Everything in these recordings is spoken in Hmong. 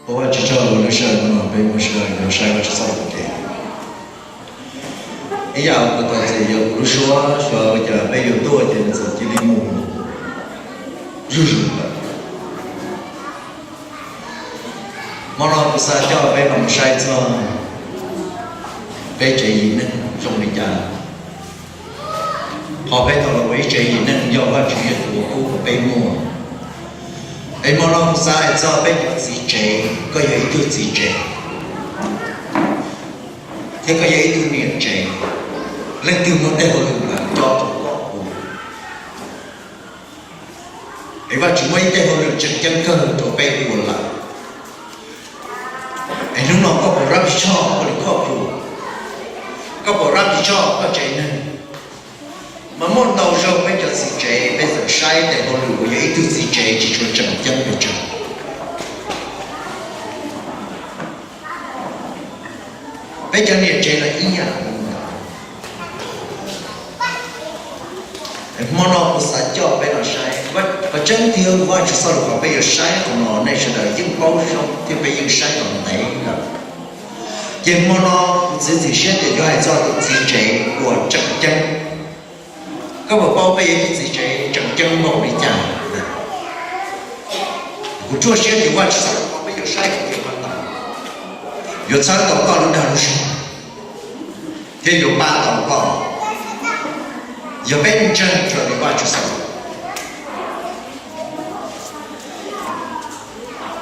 Ua Vajtswv tsaug, lub sij hawm no peb muaj sij hawm yuav saib Vajtswv txoj lus tias, ib yam uas kuv tau txiav yog kuv lub suab xyov ua cas peb yuav tuaj ces nws txawm cia li mus zuj zus lawm. Hmo no kuv xav coj peb los saib txog peb tsev yim neeg zoo li cas. Qhov peb tau los ua ib tsev yim neeg yog Vajtswv yog tus uas pub rau peb muaj. Es hmo no kuv xav hais txog peb cov txiv tsev, koj yog ib tug txiv tsev, thiab koj yog ib tug niam tsev, leej twg muaj tej hauj lwm mas cob rau koj ua. Es Vajtswv muaj ib tej hauj lwm tseem ceeb kawg rau peb ua lawm. Es hnub no koj puas rab ris tshoj koj li koj pum, koj puas rab ris tshoj koj tsev neeg? Mas muaj ntau zaug peb cov txiv tsev peb txawm saib tes hauj lwm uas yog ib tug txiv tsev tsis tshua tseem ceeb pes tsawg. Peb cov niam tsev los ib yam. Hmo no kuv xav coj peb los saib, qhov tseeb tiag Vajtswv txoj lus qhov peb yuav saib qhov no nej sawv daws yeej paub zoo thiab peb yeej saib los ntev lawm. Ces hmo no kuv txiav txim siab tias yuav hais txog tus txiv tsev uas tseem ceeb. Koj puas paub peb yog ib tug txiv tsev tseem ceeb npaum li cas? Kuv ruaj siab tias Vajtswv txoj lus qhov peb yuav saib tias yuav txhawb tau koj lub dag lub zog thiab yuav pab tau koj yog peb ntseeg raws li Vajtswv txoj lus.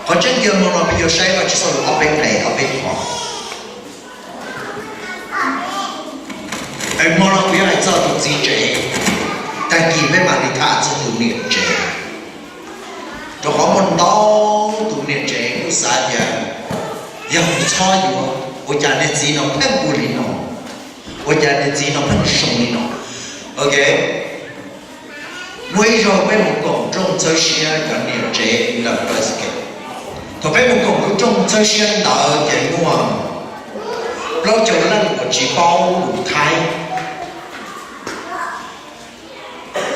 Qhov tseeb tiag hmo no peb yuav saib Vajtswv txoj lus ob peb nqe ob peb qho. Es hmo no kuv yuav hais txog tus txiv tsev, tag kis peb mam li tham txog tus niam tsev. Rau qhov muaj ntau tus niam tsev kuj xav tias yog kuv txhob yuav, ua cas niag txiv no pheej ua li no, ua cas niag txiv no pheej zoo li no. Ok, muaj ib zaug peb mus koom rooj txhawb siab cov niam tsev ntawm Falaskees. Thaum peb mus koom lub rooj txhawb siab ntawd ces muaj plaub caug leej uas tsis paub lus Thaib.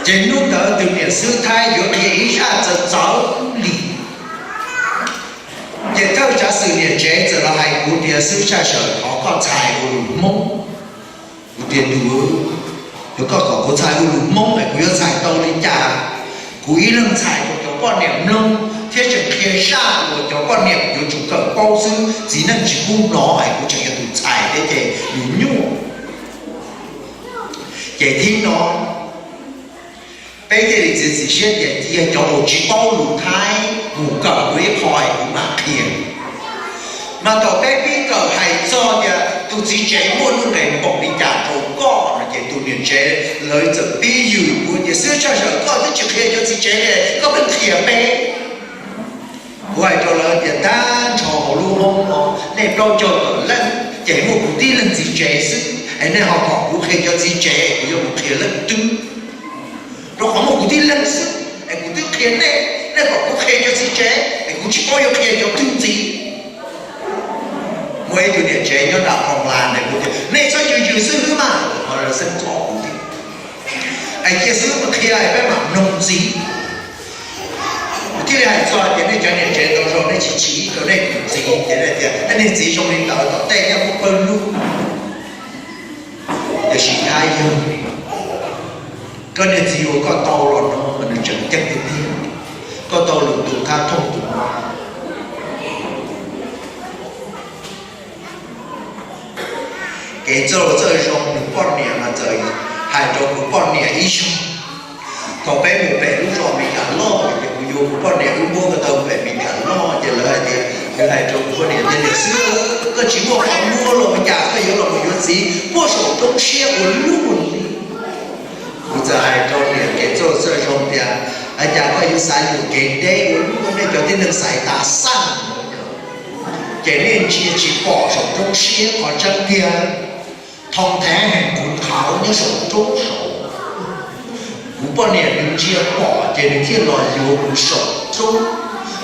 Ces hnub ntawd tus niam xib hwb Thaib yuav qhia ib zaj txawv txawv li. Ces thawj tsav xwm niam tsev txawm los hais kuv tias, xib hwb Tshaj Sawm, thov koj txhais ua lus Hmoob. Kuv tias, tus, yog koj kom kuv txhais ua lus Hmoob es kuv yuav txhais tau li cas? Kuv ib leeg txhais rau cov poj niam mloog thiab tseem qhia zaj uas cov poj niam yuav tsum kawm paub xwb, txiv neej tsis pub hnov es kuv tseem yog tus txhais thiab ces yus nyuaj. Ces thib no peb thiaj li txiav txim siab tias cia cov uas tsis paub lus Thaib mus kawm ua ib qho es kuv mam qhia. Mas thaum peb pib kawm hais txog tias tus txiv tsev muaj lub nqe npaum li cas rau koj no ces tus niam tsev lawv txawm pib yws kuv tias, xib hwb Tshaj Sawm, koj twb tsis qhia cov txiv tsev li, koj pheej qhia peb. Kuv hais rau lawv tias tag nrho hauv lub hoob no nej plaub caug tawm leej ces muaj kuv tib leeg txiv tsev xwb, es nej ho kom kuv qhia cov txiv tsev es kuv yuav mus qhia leej twg? Rau qhov muaj kuv tib leeg xwb es kuv twb qhia nej, nej kom kuv qhia cov txiv tsev es kuv tsis paub yuav qhia cov twg ntxiv. Muaj ib tug niam tsev nyob nram Phoo Las ntawd kuv tias, nej txhob yws yws xib hwb mas, ho lawv xeeb txom kuv thiab. Es cia xib hwb mus qhia es peb mam mloog ntxiv. Kuv thiaj li hais txog tias nej cov niam tsev tau zoo nej tsis chim rau nej tus txiv, ces nej tias nej niag txiv zoo li ntawd tom tej nyob kuj pawg lug. Tiam sis Thaib yog, koj niag txiv uas koj tau los no mas nws tseem ceeb tiag tiag, koj tau lwm tus thab thooj tus no. Kev txawj txawj zoo, nws poj niam mas txawm hais rau kuv poj niam ib zaug. Thaum peb mus pem lub zos Mes Kas Loj ces kuv yuav kuv poj niam wb muab ko taw pem Mes Kas Loj ces lawv hais tias, nws hais rau kuv poj niam tias, niam xwb, koj tsis muaj qhov muag los ua cas koj yuav los mus yuav txiv puag saum roob siab ua luaj li. Kuv txawm hais rau niam kev txawj txawj zoo tias, ua cas koj yuav xav yuam kev deb ua luaj, nej cov tib neeg xaiv tas xaj. Ces nej ntsia tsis pom saum roob siab, qhov tseeb tiag, thoo thev heev kuv qhauv nyob saum roob saud. Kuv poj niam nws ntsia pom ces nws thiaj los yuav kuv saum roob.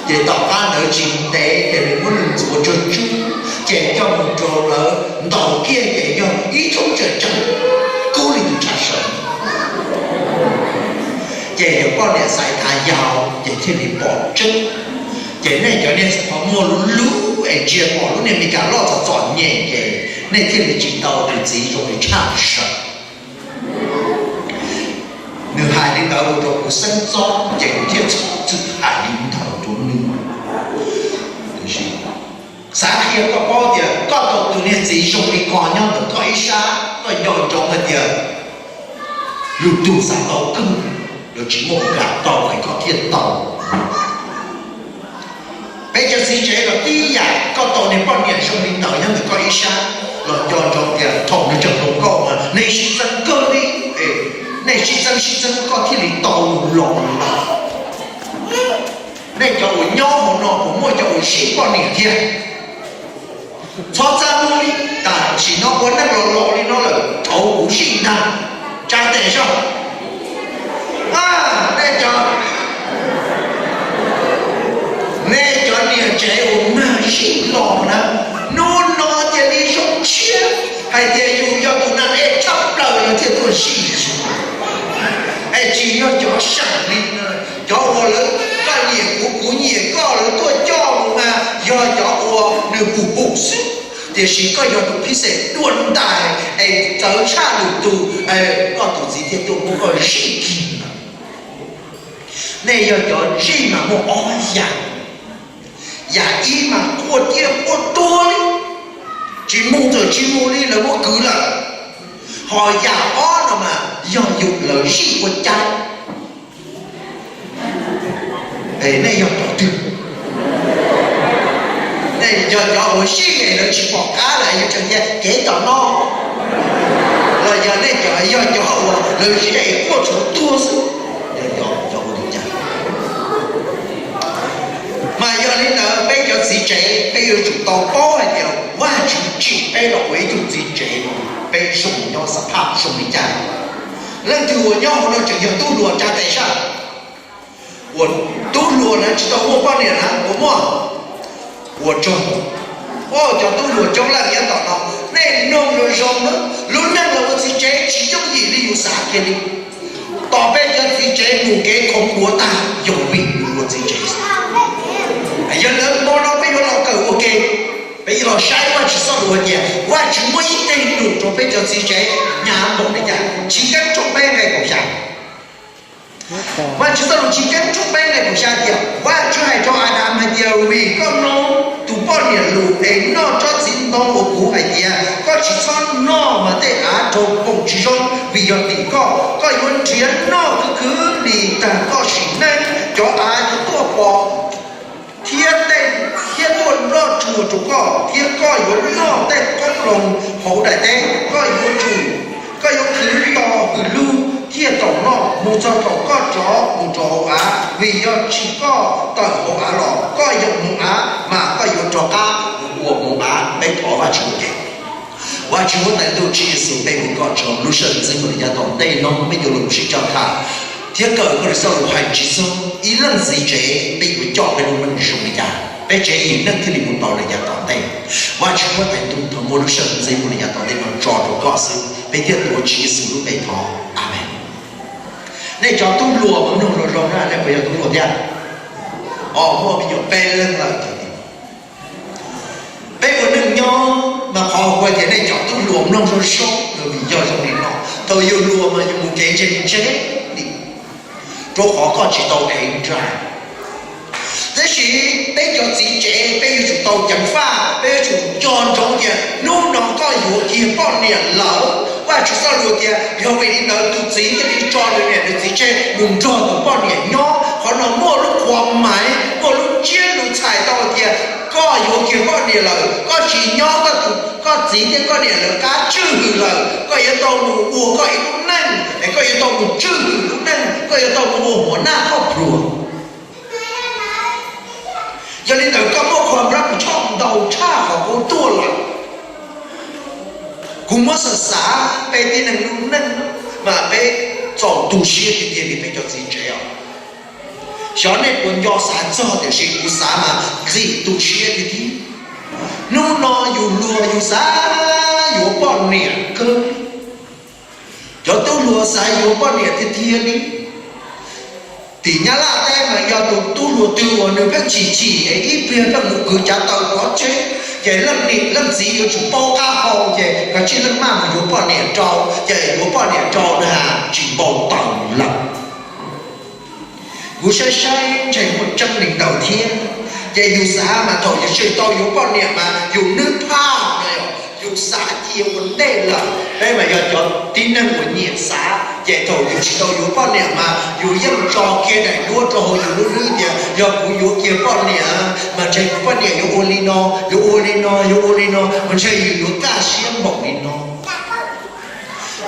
Ces tom qab ntawd tsis ntev ces nws muab nws ntxuav tsuag tsuag, ces coj mus rau lawv ntaus kiag ces yog ib thoob tseem tseem kub li tus Tshaj Sawm. Ces yog poj niam xaiv tas yau ces thiaj li pom tseeb. Ces nej cov niag txhua qhov muag lub lub es ntsia pom lub niag Meskas loj txom txom nyem ces nej thiaj li tsis tau tus txiv zoo li tshaj sawv. Nws hais li ntawd ua rau kuv xeeb txob ces kuv thiaj txhob txwm hais li ntawd rau nws. Xav qhia koj paub tias koj tau tus niag txiv zoo li ko nyob ntawm koj ib sab, koj nco ntsoov hais tias lwm tus xav tau kawg, lawv tsis muaj ua kam tau es koj thiaj tau. Peb cov txiv tsev los tib yam, koj tau niag poj niam zoo li ntawd nyob ntawm koj ib sab los nco ntsoov tias thaum nws tseem hluas nkauj mas nej sib txeeb kawg li, nej sib txeeb sib txeeb koj thiaj li tau los. Nej cov uas nyob hauv no puas muaj cov uas zij poj niam thiab? Txhob txaj muag li, tam sim no ua neej los laus li no lawm thaum kuv zij ntag, tsa tes saib. Nej cov, nej cov niam tsev uas mag zij los na, hnub no cia li zoo siab hais tias yus yog tus neeg ej tshaj plaws los thiaj tuaj zij. Es tsis yog cov seem li, cov uas lawv koj nyiam kuv kuv nyiam koj lawv tuaj coj mus mas yog cov uas nws pum pum xwb, tiam sis koj yog tus phij xej dua ntais es txawv tshaj lwm tus, koj tus txiv thiaj tuaj muab koj zij kiag lawm. Nej yog cov zij mas muaj ob yam. Yam ib mas quaj ciaj quaj tuag li, tsis mus txawm tsis mus li lawv muab kwv lawm. Ho yam ob no mas yog yus lawv zij ua cas. Nej yog cov twg? Nej yog cov uas zij es lawv tsis pom qab lawm yus tseem tias kev tom no, los yog nej cov yog cov uas lawv zij es quaj tshuav tuag xwb? Yog cov ua li cas? Mas yog li ntawd peb cov txiv tsev peb yuav tsum tau paub hais tias Vajtswv tsim peb los ua ib tug txiv tsev, peb zoo nyob xav phaj zoo li cas. Leej twg uas nyob hauv no tseem yog tub hluas tsa tes saib. Uas tub hluas na tsis tau muaj poj niam na puas muaj? Ua tsaug. Cov tub hluas coob leej nyob tom no, nej mloog zoo zoo na, lub neej los ua txiv tsev tsis yooj yim li yus xav kiag li. Tos peb cov txiv tsev mus kev khoov duav tag yog vim yus ua txiv tsev. Yog li ntawd hmo no peb yuav los kawm ua ke, peb yuav los saib Vajtswv txoj lus hais tias Vajtswv muab ib teg lus rau peb cov txiv tsev hnyav npaum li cas. Chiv Keeb tshooj peb nqe kaum xya. Vajtswv txoj lus Chiv Keeb tshooj peb nqe kaum xya tias Vajtswv hais rau Adas hais tias vim koj mloog tus poj niam lus es noj tsob txiv ntoo uas kuv hais tias koj tsis txhob noj mas tej av raug foom tsis zoo vim yog tim koj, koj yuav nrhiav noj khwv khwv li tag koj sim neej. Cov av yuav tuaj pom thiab tej, thiab tuaj nploj tsuag rau koj, thiab koj yuav noj tej qoob loo hauv daim teb. Koj yuav tsum, koj yuav khwv tos hws lug thiaj tau noj mus txog thaum koj rov mus rau hauv av, vim yog tsim koj tawm hauv av los koj yuav mus av mas koj yuav rov qab mus ua mus av. Peb thov Vajtswv ua ke. Vajtswv huab tais ntuj Tswv Yexus, peb hu koj tso lub sij hawm ntxiv mus rau yav tom ntej no peb yuav los sib coj tham thiab kawm koj lub txoj lus hais tsis txog ib leej txiv tsev peb yuav coj peb lub neej zoo li cas, peb tsev yim neej thiaj li mus tau li yav tom ntej. Vajtswv huab tais ntuj, thov muab lub sij hawm ntxiv mus li yav tom ntej no tso rau koj xwb, peb thiaj tuav Tswv Yexus lub npe thov, Amees. Nej cov tub hluas mas mloog zoo zoo na, nej puas yog tub hluas thiab? Os, muaj me nyuam peb leeg lawm. Peb ua neej nyob mas qhov kuv tias nej cov tub hluas mloog zoo zoo, vim yog zoo li no, thaum yus hluas mas yus mus kev ntse ntse li, rau qhov koj tsis tau ev nra. Tab sis peb cov txiv tsev peb yuav tsum tau ceev faj, peb yuav tsum nco ntsoov tias hnub no koj yuav kiag poj niam lawm, Vajtswv txoj lus tias yog vim li ntawd tus txiv thiaj li tso nws niam nws txiv tseg mus nrog tus poj niam nyob. Qhov no muaj lub qhuas maiv, muaj lub ntsiab lus txhais tau tias koj yuav kiag poj niam lawm, koj tsis nyob koj tus, koj txiv thiab koj niam lawv qab tswj hwm lawm, koj yuav tau mus ua koj ib lub neej es koj yuav tau mus tswj hwm lub neej, koj yuav tau mus ua huas naj koj pluag. Yog li ntawd koj muaj qhuas nrab kws choj ntau tshaj qhov qub tuaj lawm. Kuv muab xav xav peb tib neeg lub neej mas peb txaus tu siab tiag tiag li peb cov txiv tsev os. Xyov nej puas nco xav txog tiam sis kuv xav mas ntxim tu siab tiag tiag. Hnub no yus luag yus xav yuav poj niam kawg. Cov tub hluas xav yuav poj niam tiag tiag li. Tim Nyab Laj teb mas yog tus tub hluas twg uas nws pheej chim chim es ib pliag pheej mus kwv cav taws pov tseg, ces leej niam leej txiv yuav tsum paub qab hau ces koj tsij leej maj mus yuav poj niam rau, ces yuav poj niam rau na tsis npau taws lawm. Kuv saib saib ntshe muaj tseeb li ntawd thiab. Ces yus xav mas thaum yus tsis tau yuav poj niam mas yus nws phaj no, yus xav cia ua ntej lawm. Peb mas yog cov tib neeg uas nyiam xav, ces thaum yus tsis tau yuav poj niam mas yus yeej tso kiag daim duab rau hauv yus lub hlwb tias yog kuv yuav kiag poj niam mas ntshe kuv poj niam yuav ua li no, yuav ua li no, yuav ua li no, mas ntshe yus yuav kaj siab npaum li no.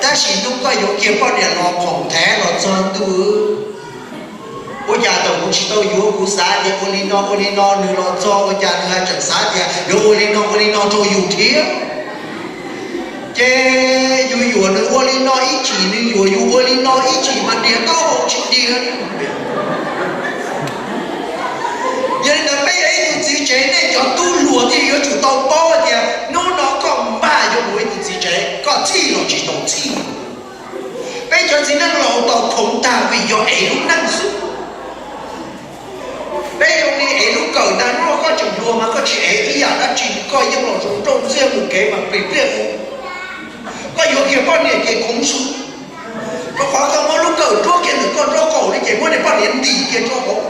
Tab sis hnub koj yuav kiag poj niam los khoom thev los txog ntua, ua cas thaum kuv tsis tau yuav kuv xav tias ua li no ua li no, nws los txog ua cas nws haj tseem xav tias yuav ua li no ua li no rau yus thiab. Ces yus yuam nws ua li no ib chim, nws yuam yus ua li no ib chim mas ntiav taub hau tsis diav. Yog li ntawd peb yog ib tug txiv tsev, nej cov tub hluas thiaj yuav tsum tau paub tias hnub no koj npaj yuav mus ua ib tug txiv tsev, koj txhij los tsis tau txhij. Peb cov txiv neej laus tau khoom tag vim yog ev lub neej xwb. Peb zoo li ev lub kawm ntag, hnub no koj tseem hluas mas koj tsis ev ib yam dab tsi, koj yeej los zoo nrauj ntxiag mus kev mas plig pliaj mus. Koj yuav kiag poj niam ces khoov su, rau qhov koj muab lub kawm rhuab kiag ntawm koj nraub qaum li ces muab niag poj niam ntim kiag rau hauv.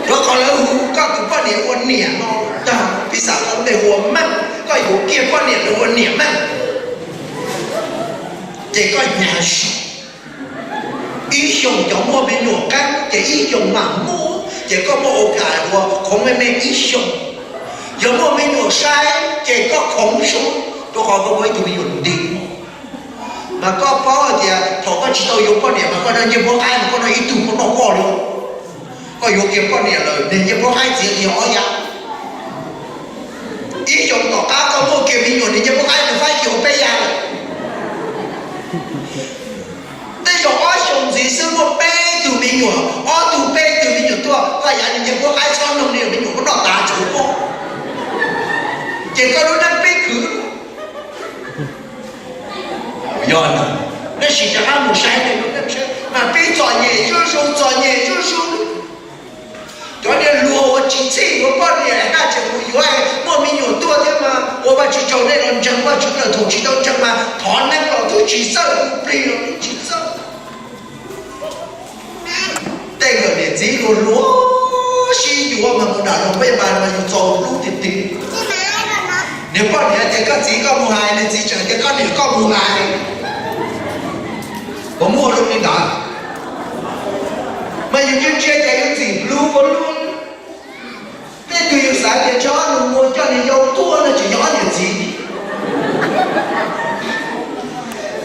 Rau qhov lawv hu koj tus poj niam ua niam no tag, piv xam koj ntej hu ua meej, koj yuav kiag poj niam lawv ua niam meej. Ces koj hnyav zog. Ib xyoos cov muaj me nyuam qeeb ces ib xyoos mam muaj, ces koj muaj ua cas ua khoov me me ib xyoos. Yog muaj me nyuam saib ces koj khoov su, rau qhov koj muaj ib tug me nyuam ntim. Mas koj paub hais tias thaum koj tsis tau yuav poj niam mas koj noj ncej muab qaib mas koj noj ib tug koj noj koj li. Koj yuav kiag poj niam lawm, niag ncej muab qaib txiav kiag ob yav. Ib xyoos tom qab koj muaj kiag me nyuam, niag ncej muab qaib nws faib kiag ua peb yav lawm. Tej zaum ob xyoos ntxiv xwb muaj peb tug me nyuam, ob tug peb tug me nyuam tuaj, koj yav niag ncej muab qaib txhob noog li, me nyuam muab noj tas tsuav koj. Ces koj lub neej peb khwv. Yog, nej sim rov qab mus saib nej lub neej saib mas peb txom nyem zuj zus, txom nyem zuj zus. Cov niag hluas uas tsis txhij yuav poj niam haj tseem mus yuav, muaj me nyuam tuaj thiab mas ua Vajtswv tsaug, nej los ntseeg Vajtswv lawm, thaum tsis tau ntseeg mas thov neeb los twb tsis txawj, mus plig los twb tsis txawj. Tej nkawm niam txiv hluas hluas sib yuav mas mus nram rooj peb mas mas yus txaus hlub tiag tiag. Niag poj niam tias koj txiv koj mus hais, niag txiv tseem tias koj niam koj mus hais. Puas muaj zoo li ntawd? Mas yus ntsia ntsia ces yus txim hlub ua luaj. Tej tug yus xav tias tso nws mus coj niag yau tuaj no tseem yog ob niam txiv.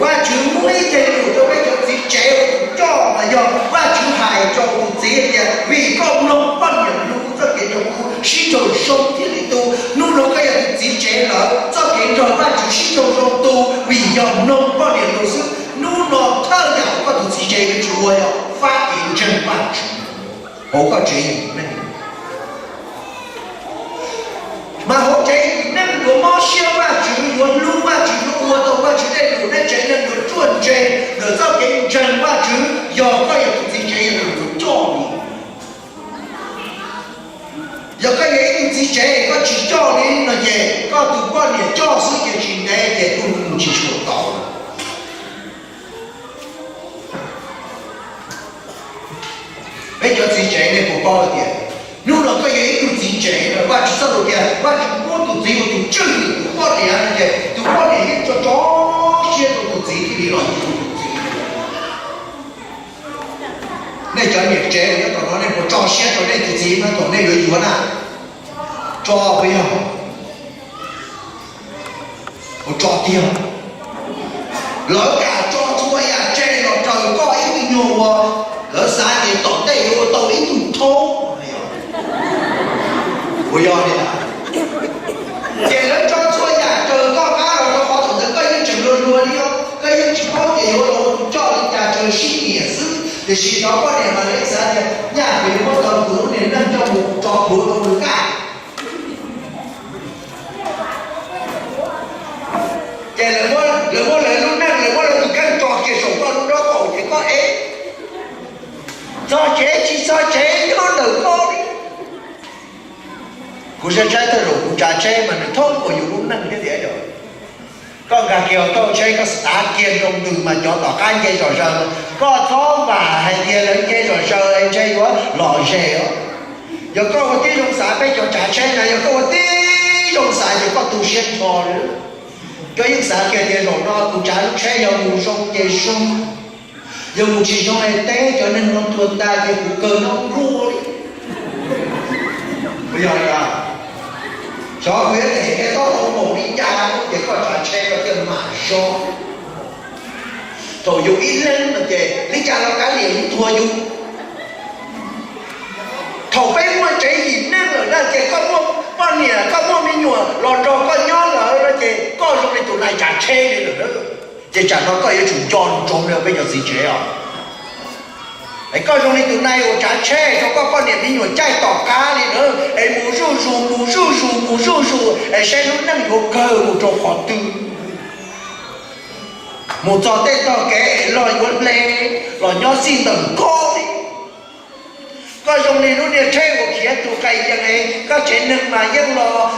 Vajtswv muab ib ce lus rau peb cov txiv tsev ua tus coj mas yog Vajtswv hais rau tus txiv tias vim koj mloog poj niam lus txoj kev rau kuv, sib raug zoo thiaj li tu. Hnub no koj yog tus txiv tsev lawm, txoj kev nrog Vajtswv sib raug zoo tu vim yog mloog poj niam lus xwb. Hnub no thawj yam koj tus txiv tsev yuav tsum ua yog fab kev ntseeg Vajtswv hauv koj tsev neeg. Mas hauv tsev neeg yuav mob siab Vajtswv, yuav hlub Vajtswv, yuav ua tau Vajtswv tej lus, nej tsev neeg yuav ruaj ntseg ntawm txoj kev ntseeg Vajtswv yog koj yog tus txiv tsev yog tus coj li. Yog koj yog ib tug txiv tsev koj tsis coj li no ces koj tus poj niam coj xwb ces tsis ntev ces tus mus tsis tshua tau. Peb cov txiv tsev nej puas paub tias hnub no koj yog ib tug txiv tsev, Vajtswv txoj lus tias Vajtswv muab tus txiv ua tus tswj tus poj niam no ces tus poj niam yeej tso tso siab rau tus txiv thiaj li los yug tus txiv. Nej cov niam tsev nyob tom no nej puas tso siab rau nej tus txiv no thaum nej yuav yuav na? Tso puas yog? Puas tso tiag? Lawv kam tso txhua yam tseg los raws koj ib tug nyuag uas lawv xav tias tom ntej yuav ua tau ib tug thaub. Puas yog li ntawd? Ces lawv tso txhua yam raws koj qab los rau qhov thaum ntawd koj yeej tseem hluas hluas li os, koj yeej tsis paub tias yuav los ua tus coj li cas, tsuas sib nyiam xwb. Tiam sis cov poj niam mas lawv xav tias nyaj kuv yuav muab tau kuv lub niag neej coj mus tso plhuav rau nws kaj. Ces lawv muab, lawv muab lawv lub neej, lawv muab lawv tus kheej tso kiag saum koj lub nraub qaum ces koj ev. tsev tsis txog tsev nyob ntawm koj li. Kuv saib saib tej zaum kuv tsav tsheb mas nws thoob kuas yus lub neej thiab tias, koj nkag kiag koj tsheb koj xav kiag nroo ntws mas cov tom qab nce zom zaws, koj txhob vam hais tias lawv nce zom zaws ntshe yuav lom zem os. Yog koj ua tib zoo xav, peb cov tsav tsheb na, yog koj ua tib zoo xav ces koj tu siab nrho lawm. Koj yeej xav kiag tias zaum no kuv tsav lub tsheb yog mus zoo ces zoo, yog mus tsis zoo es teb cov neeg no tuag tas ces kuv kawg noj nkuaj li. Puas yog li? Xyov kuv yuav them kiag tau mus li cas ces koj tsav tsheb koj thiaj mam zoo. Thaum yus ib leeg no ces li cas los kav liam yus tuag yus. Thaum peb muaj tsev yim neeg lawm na ces koj muaj poj niam koj muaj me nyuam los nrog koj nyob lawm no ces koj zoo li tus nais tsav tsheb li lawm. Ces tsam no koj yuav tsum nco ntsoov rau peb cov txiv tsev os. Es koj zoo li tus nais uas tsav tsheb rau koj poj niam me nyuam caij tom qab li na, es mus zuj zus mus zuj zus mus zuj zus es saib lub neej yuav kawg mus rau qhov twg. Mus txog tej tog kev es los yuav hle los nyob xij ntawm koj li. Koj zoo li lub niag tsheb uas khiav tus qai yees es koj tsev neeg mas yeej los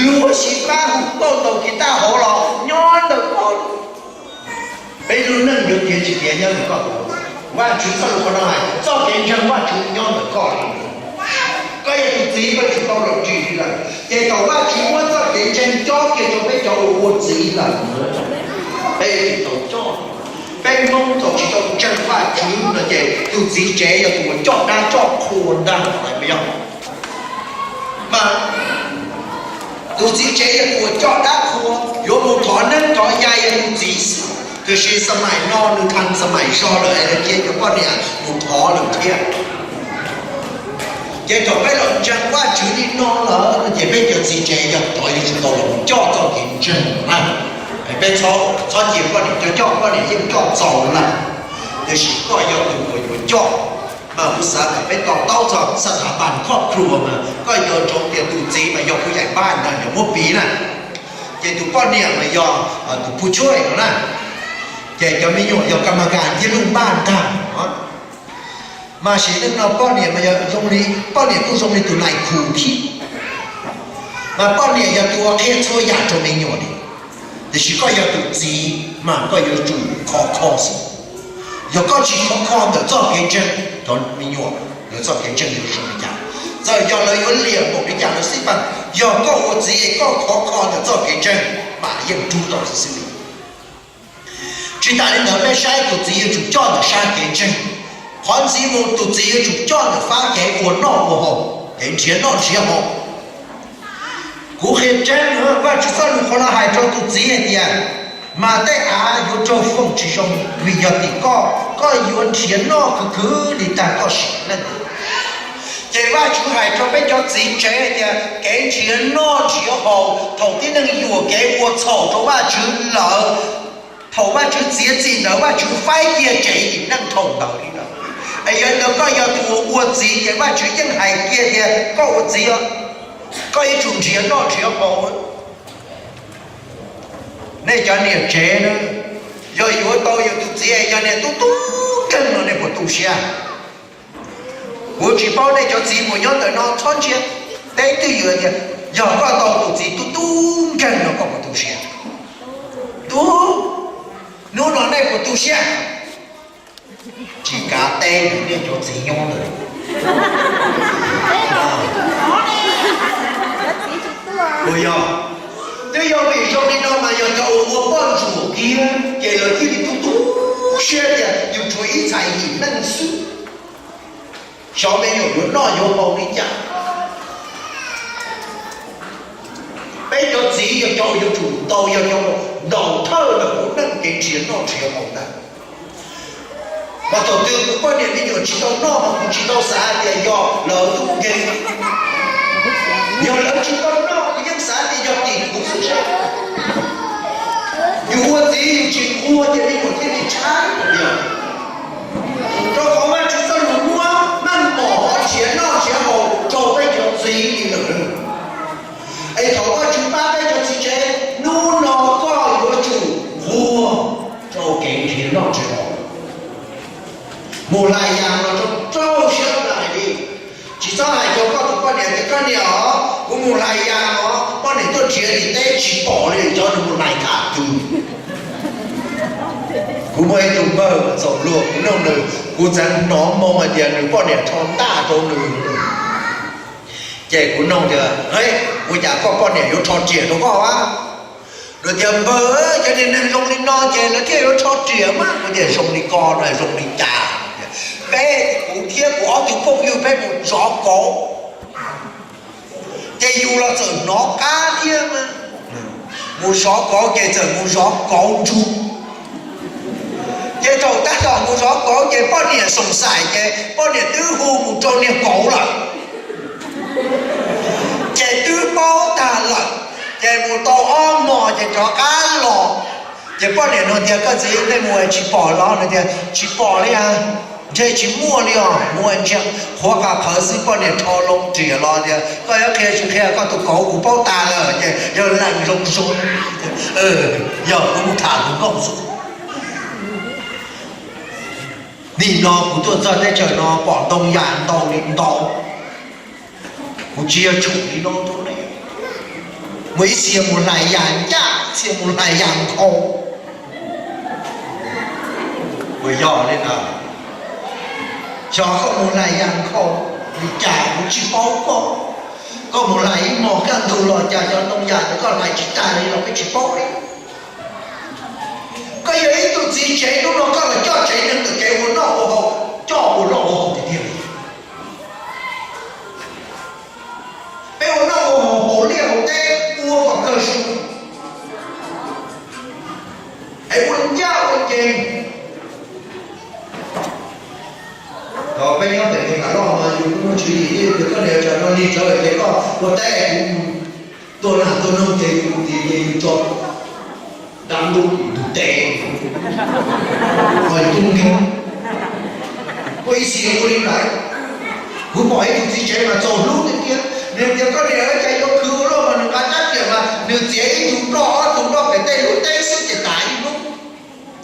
luag xyiv pab hu pauj ntaus kiv taj hauv los nyob ntawm koj. Peb lub neej yuav tiav tsis tiav nyob ntawm koj. Vajtswv txoj lus qhov no hais txoj kev ntseeg Vajtswv nyob ntawm koj li. Koj yog tus txiv koj yuav tsum tau los ntsis li lawm. Ces thaum Vajtswv muab txoj kev ntseeg cob kiag rau peb cov uas ua txiv lawm, peb yuav tsum tau coj. Peb Hmoob thaum tsis tau ntseeg Vajtswv no ces tus txiv tsev yog tus uas coj dab coj qhua ntag, puas yog? Mas tus txiv tsev yog tus uas coj dab qhua, yuav mus thov neeb thov yaig yog tus txiv xwb. Tiam sis xas mais no nws thas xas mais zog lawm es nws cia cov poj niam mus thov lawm thiab. Ces thaum peb los ntseeg Vajtswv li no lawm no ces peb cov txiv tsev yog cov yuav tsum tau los coj txoj kev ntseeg na. Peb txhob cia poj niam coj coj, poj niam yeej coj txaus lawm, tiam sis koj yog tus uas yuav coj. Mas kuv xav kom peb to taub txog xas thas pas khoj khruas mas koj yuav ntsoov tias tus txiv mas yog phub yaim npaj ntag, yog muab piv na. Ces tus poj niam mas yog tus phub tshuaj no na. Ces cov me nyuam yog kas mas kas ncib lub npaj ntag. Mas sim neej no poj niam mas yog zoo li, poj niam kuj zoo li tus nais khu khib. Mas poj niam yog tus uas qhia txhua yam rau me nyuam li. Tiam sis koj yog tus txiv mas koj yuav tsum khov kho xwb. Yog koj tsis khov kho ntawm txoj kev ntseeg, cov me nyuam lawv txoj kev ntseeg yuav zoo li cas, txawm yog lawv yuav liam npaum li cas los xij peem, yog koj ua txiv es koj khov kho ntawm txoj kev ntseeg mas yeej rub tau xwb xwb li. Tsis tas li ntawd peb saib tus txiv yuav tsum coj ntawm sab kev ntseeg. Qhov ntxiv mus tus txiv yuav tsum coj ntawm fab kev ua noj ua haus, kev nrhiav noj nrhiav haus. Kuv qhia tseeb, Vajtswv txoj lus qhov no hais rau tus txiv hais tias, mas tej av yuav raug foom tsis zoo vim yog tim koj, koj yuav nrhiav noj khwv khwv li tag koj sim neej. Ces Vajtswv hais rau peb cov txiv tsev hais tias kev nrhiav noj nrhiav haus, thaum tib neeg yuam kev ua txhaum rau Vajtswv lawm, thaum Vajtswv txiav txim ntawd Vajtswv faib kiag tsev yim neej thaum ntawd li lawm. Es yog li ntawd koj yog tus uas ua txiv ces Vajtswv yeej hais kiag tias koj ua txiv, koj yuav tsum nrhiav noj nrhiav haus. Nej cov niam tsev na, yog yuav tau yus tus txiv yog niag tub tub nkeeg no nej puas tu siab? Kuv tsis paub nej cov txiv uas nyob ntawm no txhob ntsia, teb twj ywm tias yog koj tau tus txiv tub tub nkeeg no koj puas tu siab? Tub, hnub no nej puas tu siab? Tsis kav teb nej cov txiv nyob ntawd. Puas yog? Twb yog vim zoo li no mas yog cov uas ua poj ntsuam kiag ces lawv thiaj li tu tu siab tias yus tshuav ib txhais yim neej xwb, xyov me nyuam yuav noj yuav haus li cas. Peb cov txiv yog cov uas yuav tsum tau yog cov uas ntaus thawj ntawm kuv neej kev nrhiav noj nrhiav haus ntag. Mas thaum twg kuv poj niam me nyuam tsis tau noj mas kuv tsis tau xav tias yog lawv tub nkeeg. Yog lawv tsis tau noj kuv yeej xav tias yog tim kuv xwb. Yus ua txiv yus tsis nquag ces me nyuam thiaj li tshaib yog. Rau qhov Vajtswv txoj lus muab meej mom nrhiav noj nrhiav haus rau peb cov txiv li lawm. Es thaum Vajtswv pab peb cov txiv tsev, hnub no koj yuav tsum nquag rau kev nrhiav noj nrhiav haus. Mus hlais yas los rau rau siab Poj niam os, kuv mus hlais yas os, poj niam tuaj nrhiav tim teb tsis pom li, xyov nws mus hlais tham twg. Kuv muaj ib tug npawg txaus luag, kuv noog nws, kuv txawm hnov moo hais tias nws poj niam rho ntaj rau nws. Ces kuv noog tias, Ua cas koj poj niam yuav rho riam rau koj a? Nws tias, Npawg, cov niag neeg zoo li no ces lawv thiaj yuav rho riam mas. Kuv tias, Zoo li ko no zoo li cas? Peb, kuv thiab kuv ob tug phooj ywg peb mus zov kauv, ces yus los txawm hnov qab thiab mas. Mus zov kauv ces txawm mus zov kauv ntsug. Ces thaum tab tom mus zov kauv ces poj niam xoom xaim ces poj niam twb hu mus rau niag kauv lawm, ces twb paub tag lawm. Ces mus tau ob hmos ces rov qab los. Ces poj niam nug tias, Koj txiv, nej mus tsis pom los? Nws tias, Tsis pom li a, ntshe tsis muaj li os, mus ntsia qhuav qas qhawv xwb. Poj niam rho loo riam los tias, Koj yuav qhia tsis qhia koj tus kauv, kuv paub tas lawm. Ces yog lees zoo zoo, yog kuv mus tham tus nkauj xwb. Nim no kuv tuaj txog teb chaws no pom ntoo yas ntau li ntau. Kuv tsis yog tshum li no rau nej. Mus ib txhia mus hlais yas ncaj, ib txhia mus hlais yas nkhaus. Puas yog li ntawd? Xyov koj mus hlais yas nkhaus li cas kuv tsis paub koj. Koj mus hlais ib hmos kaj ntug los cas cov ntoo yas ntawd koj hlais tsis tag li los peb tib paub li. Koj yog ib tug txiv tsev hnub no koj los coj tsev neeg ntawm kev ua noj ua haus, coj ua noj ua haus tiag tiag li. Peb ua noj ua haus hauv liaj hauv teb ua kom kawg su, es ua ncaj ua ncees. Thaum peb nyob pem Mes Kas Loj mas yus kuj muaj tswv yim tias koj niam tsam no lig tsawv ces koj ua teb kuv mus tua nas tua noog ces yus mus tim ces yus tso dab lub ntug tes, ho yus tub nkeeg. Muaj ib txhia ua li ntawd. Kuv pom ib tug txiv tsev mas txaus hlub tiag tiag, nws tias koj niam cas yuav khwv ua luaj mas nws nqa rab riam mas nws txiav ib tug nploj ob tug nploj pem tej lub teb xwb ces tas ib hnub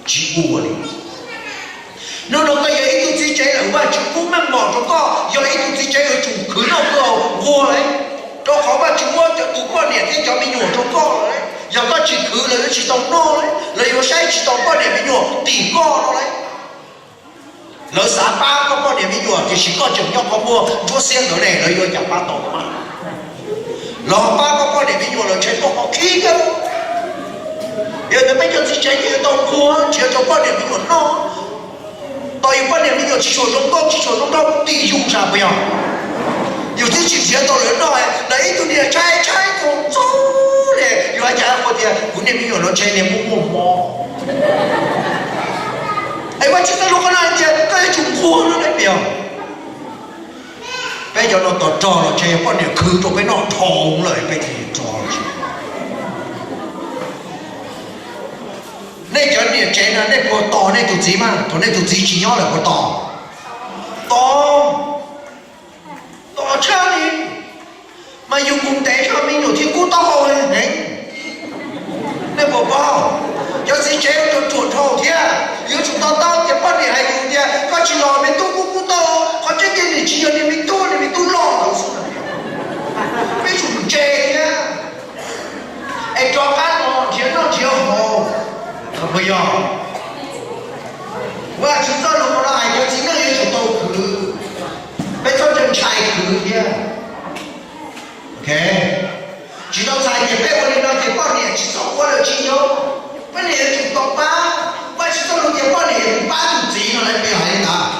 tsis ua li. Hnub no koj yog ib tug txiv tsev lawm, Vajtswv pub meej mom rau koj yog ib tug txiv tsev yuav tsum khwv noj khwv haus nquag lauj, rau qhov Vajtswv muab cov tus poj niam thiab cov me nyuam rau koj lawm. Yog koj tsis khwv, lawv yuav tsis tau noj lauj, lawv yuav saib tsis taus poj niam me nyuam tim koj no lauj. Lawv xav pab koj poj niam me nyuam tiam sis koj tseem nyob qhov muag ntsuab xiab ntawd ne, lawv yuav cas pab tau mas. Los pab koj poj niam me nyuam lawm ntshe koj ho khib thiab. Yog ntawd peb cov txiv tsev ces yuav tau nquag nrhiav rau poj niam me nyuam noj. Tos yus poj niam me nyuam tsis tshua zoo nkauj tsis tshua zoo nraug tim yus sas puas yog? Yus twb tsis nrhiav tau lawv noj, lawv ib tug niag tshaib tshaib txaus ntxov li, yus hais cas ua tias kuv niag me nyuam no ntshe niag muaj muaj mob. Es Vajtswv txoj lus qhov no hais tias koj yuav tsum nquag no ne puas yog? Peb cov no tos rog los ntshe yog poj niam khwv rau peb noj dhau lawm peb thiaj li rog. Nej cov niam tsev no nej puas tos nej tus txiv mas? Thaum nej tus txiv tsis nyob lawm puas tos? Tos, tos tshaj li. Mas yus mus ntev zog me nyuam thiaj kub taub hau heev. Nej puas paub? Cov txiv tsev yuav tsum ruam dhau thiab, yuav tsum to taub tias poj niam hais yus tias koj tsis los me tub kub kub taub hau, qhov tseeb tiag nws tsis yog niag me tub, niag me tub loj ntawd xwb. Peb tsum ntse thiab. Es rov qab los nrhiav noj nrhiav haus, puas yog? Vajtswv txoj lus no hais cov txiv neej yuav tsum tau khwv, peb txhob ntshai khwv thiab. Tsis tau txhais tias peb ua li no ces poj niam tsis txhob ua lawm tsis yog. Poj niam yuav tsum tau pab. Vajtswv txoj lus tias poj niam yuav tsum pab tus txiv no lawv peb hais li ntawd.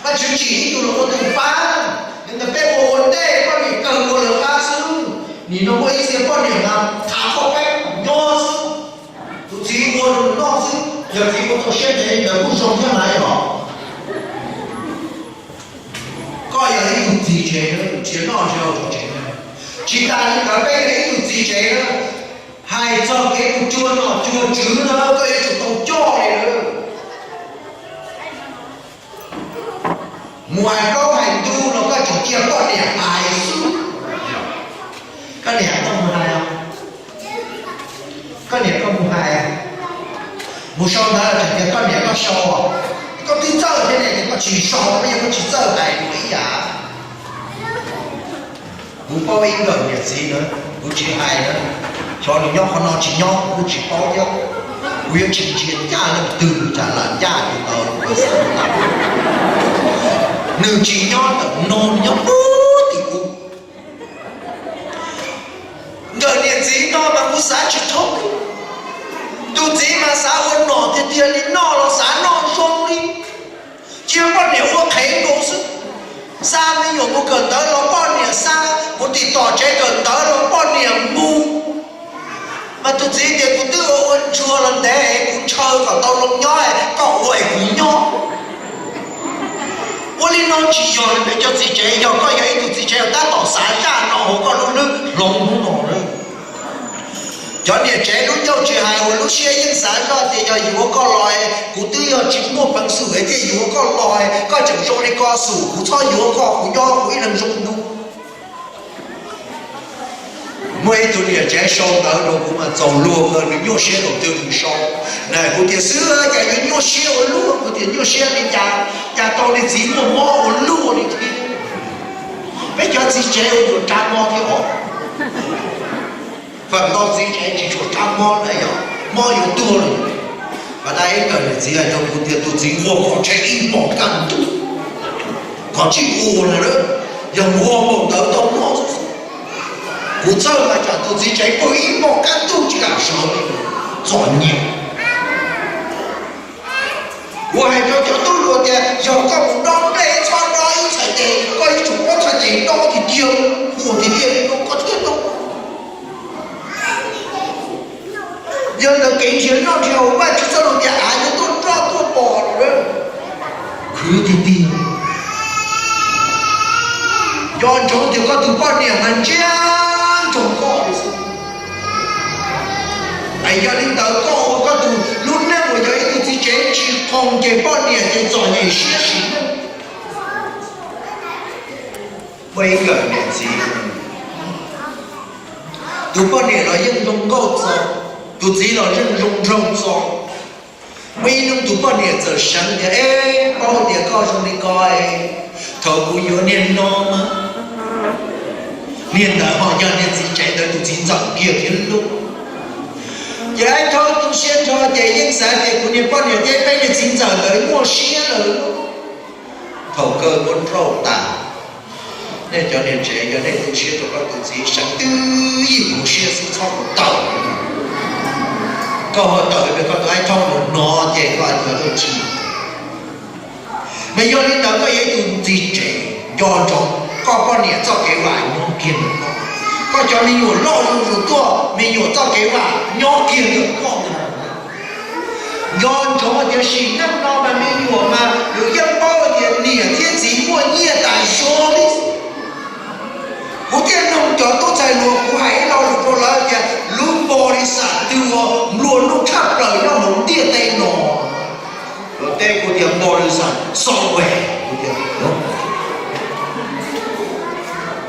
Vajtswv tsim ib tug los ua tus pab, yog ntawd peb ua ua ntej poj niam kawg ua lawv qab xwb. Nim no muaj ib txhia poj niam mas thav qhov peb nyob xwb, tus txiv ua rau nws noj xwb, yog txiv ua txaus siab ntev li ntawd kuj zoo thiab mas yog. Koj yog ib tug txiv tsev, nrhiav noj nrhiav haus rau tsev. Tsis tas li ntawd peb yog ib tug txiv tsev, hais txog kev mus cuag nom cuag tswv no koj yuav tsum tau coj li lawm. Mus hais plaub hais ntug los koj tseem cia poj niam hais xwb. Koj niam koj mus hais, koj niam koj mus hais, mus sau ntawv los tseem tias koj niam koj sau, koj twb txawj thiab ne, koj tsis sau, koj yeej koj tsis txawj hais mus ib yam. Paub ib nkawm niam txiv na, kuv tsis hais na, xyov nws nyob qhov no tsis nyob kuv tsis paub thiab. Kuv yuav tsis ntsia ncaj leej twg, tsam lam ncaj tus ntawd kuv xav tau. Nws tsis nyob ntawm no, nws nyob puag tim kuv. Nkawm niam txiv no mas kuv xav tsis thoob. Tus txiv mas xav ua nom tiag tiag li, noj los xav noj zoo li, cia poj niam ua qhev nkaus xwb. Xa me nyuam mus kawm ntawv los poj niam xa, mus tim tom tsev kawm ntawv los poj niam mus. Mas tus txiv tias kuv twb ua ua ntsuag los ntev, kuv ntshaw kom tau zoo nyob, koj ua es kuv nyob. Ua li no tsis yog li peb cov txiv tsev, yog koj yog ib tug txiv tsev los tab tom xav zaj no hauv koj lub hlwb hloov hnub no na. Cov niam tsev lub ncauj tsis hais, ua lub siab yeej xav zoj tias yog yuav koj los, kuv twb yog tsis muaj peev xwm thiaj yuav koj los, koj tseem zoo li ko xwb, kuv txhob yuav koj, kuv nyob kuv ib leeg zoo dua. Muaj ib tug niam tsev sau ntawv rau kuv mas txaus luag, nws nyuaj siab thaum twg nws sau na, kuv tias xwb cas yuav nyuaj siab ua luaj, kuv tias nyuaj siab li cas, cas tau li txiv muaj mob ua luaj li thiab. Peb cov txiv tsev ua yuav rab mob thiab os. Feem ntau txiv tsev tsis tshua rab mob na, yog mob yuav tuag lawm. Mas dab ib nkawm niam txiv hais rau kuv tias tus txiv nquag kom tseg ib hmos kaj ntug, kom tsis ua lawm, yog nquag npaum ntawd tau mob. Kuv txhawj mas tsam tus txiv tsev pw ib hmos kaj ntug tsis kam sawv li, txom nyem. Kuv hais rau cov tub hluas tias yog koj mus dob nplej txhob dob ib txhais tes, koj yuav tsum muab txhais tes dob tiag tiag, ua tiag tiag li no koj thiaj dob. Yog ntawd kev nrhiav noj nrhiav haus, Vajtswv txoj lus tias av yuav tuaj roj tuaj pom lawm. Khwv tiag tiag. Nco ntsoov tias koj tus poj niam mas ntsia ntsoov koj li xwb. Es yog li ntawd koj ua koj tus lub neej uas yog ib tug txiv tsev tsis qoos ces poj niam ces txom nyem siab sim neej. Muaj ib nkawm niam txiv, tus poj niam los yeej zoo nkauj txaus, tus txiv los yeej zoo nraug txaus. Muaj ib hnub tus poj niam txawm seev tias, Eb, paub tias koj zoo li ko, thaum kuv yuav niag no mas, niag ntawd ho yog niag txiv tsev ntawd tus txiv ntxawm kiag thiab lauj. Ces Aib Thaub tu siab nrho ces yeej xav tias kuv niag poj niam thiab peb niag txiv ntxawm ntawd muaj siab lawm. Thaum kawg muab nrauj tas. Nej cov niam tsev, yog nej tu siab rau koj tus txiv, seev twb yim hauv siab xwb txhob mus tawm. Koj ho tawm, koj tus Aib Thaub mus hnov ces koj yuav lub tsis. Mas yog li ntawd koj yog ib tug txiv tsev, nco ntsoov koj poj niam txoj kev vam nyob kiag ntawm koj. Koj cov me nyuam loj zuj zus tuaj, me nyuam txoj kev vam nyob kiag ntawm koj. Nco ntsoov tias sim neej no mas me nyuam mas nws yeej paub tias niam thiab txiv muaj nyiaj tas zog li. Kuv thiaj nug cov tub ntxhais hluas, kuv hais ib lo lus rau lawv tias lub npau li xam twg uas nplua nuj tshaj plaws nyob hauv ntiaj teb no. Lawv teb kuv tias npau li xam software, kuv tias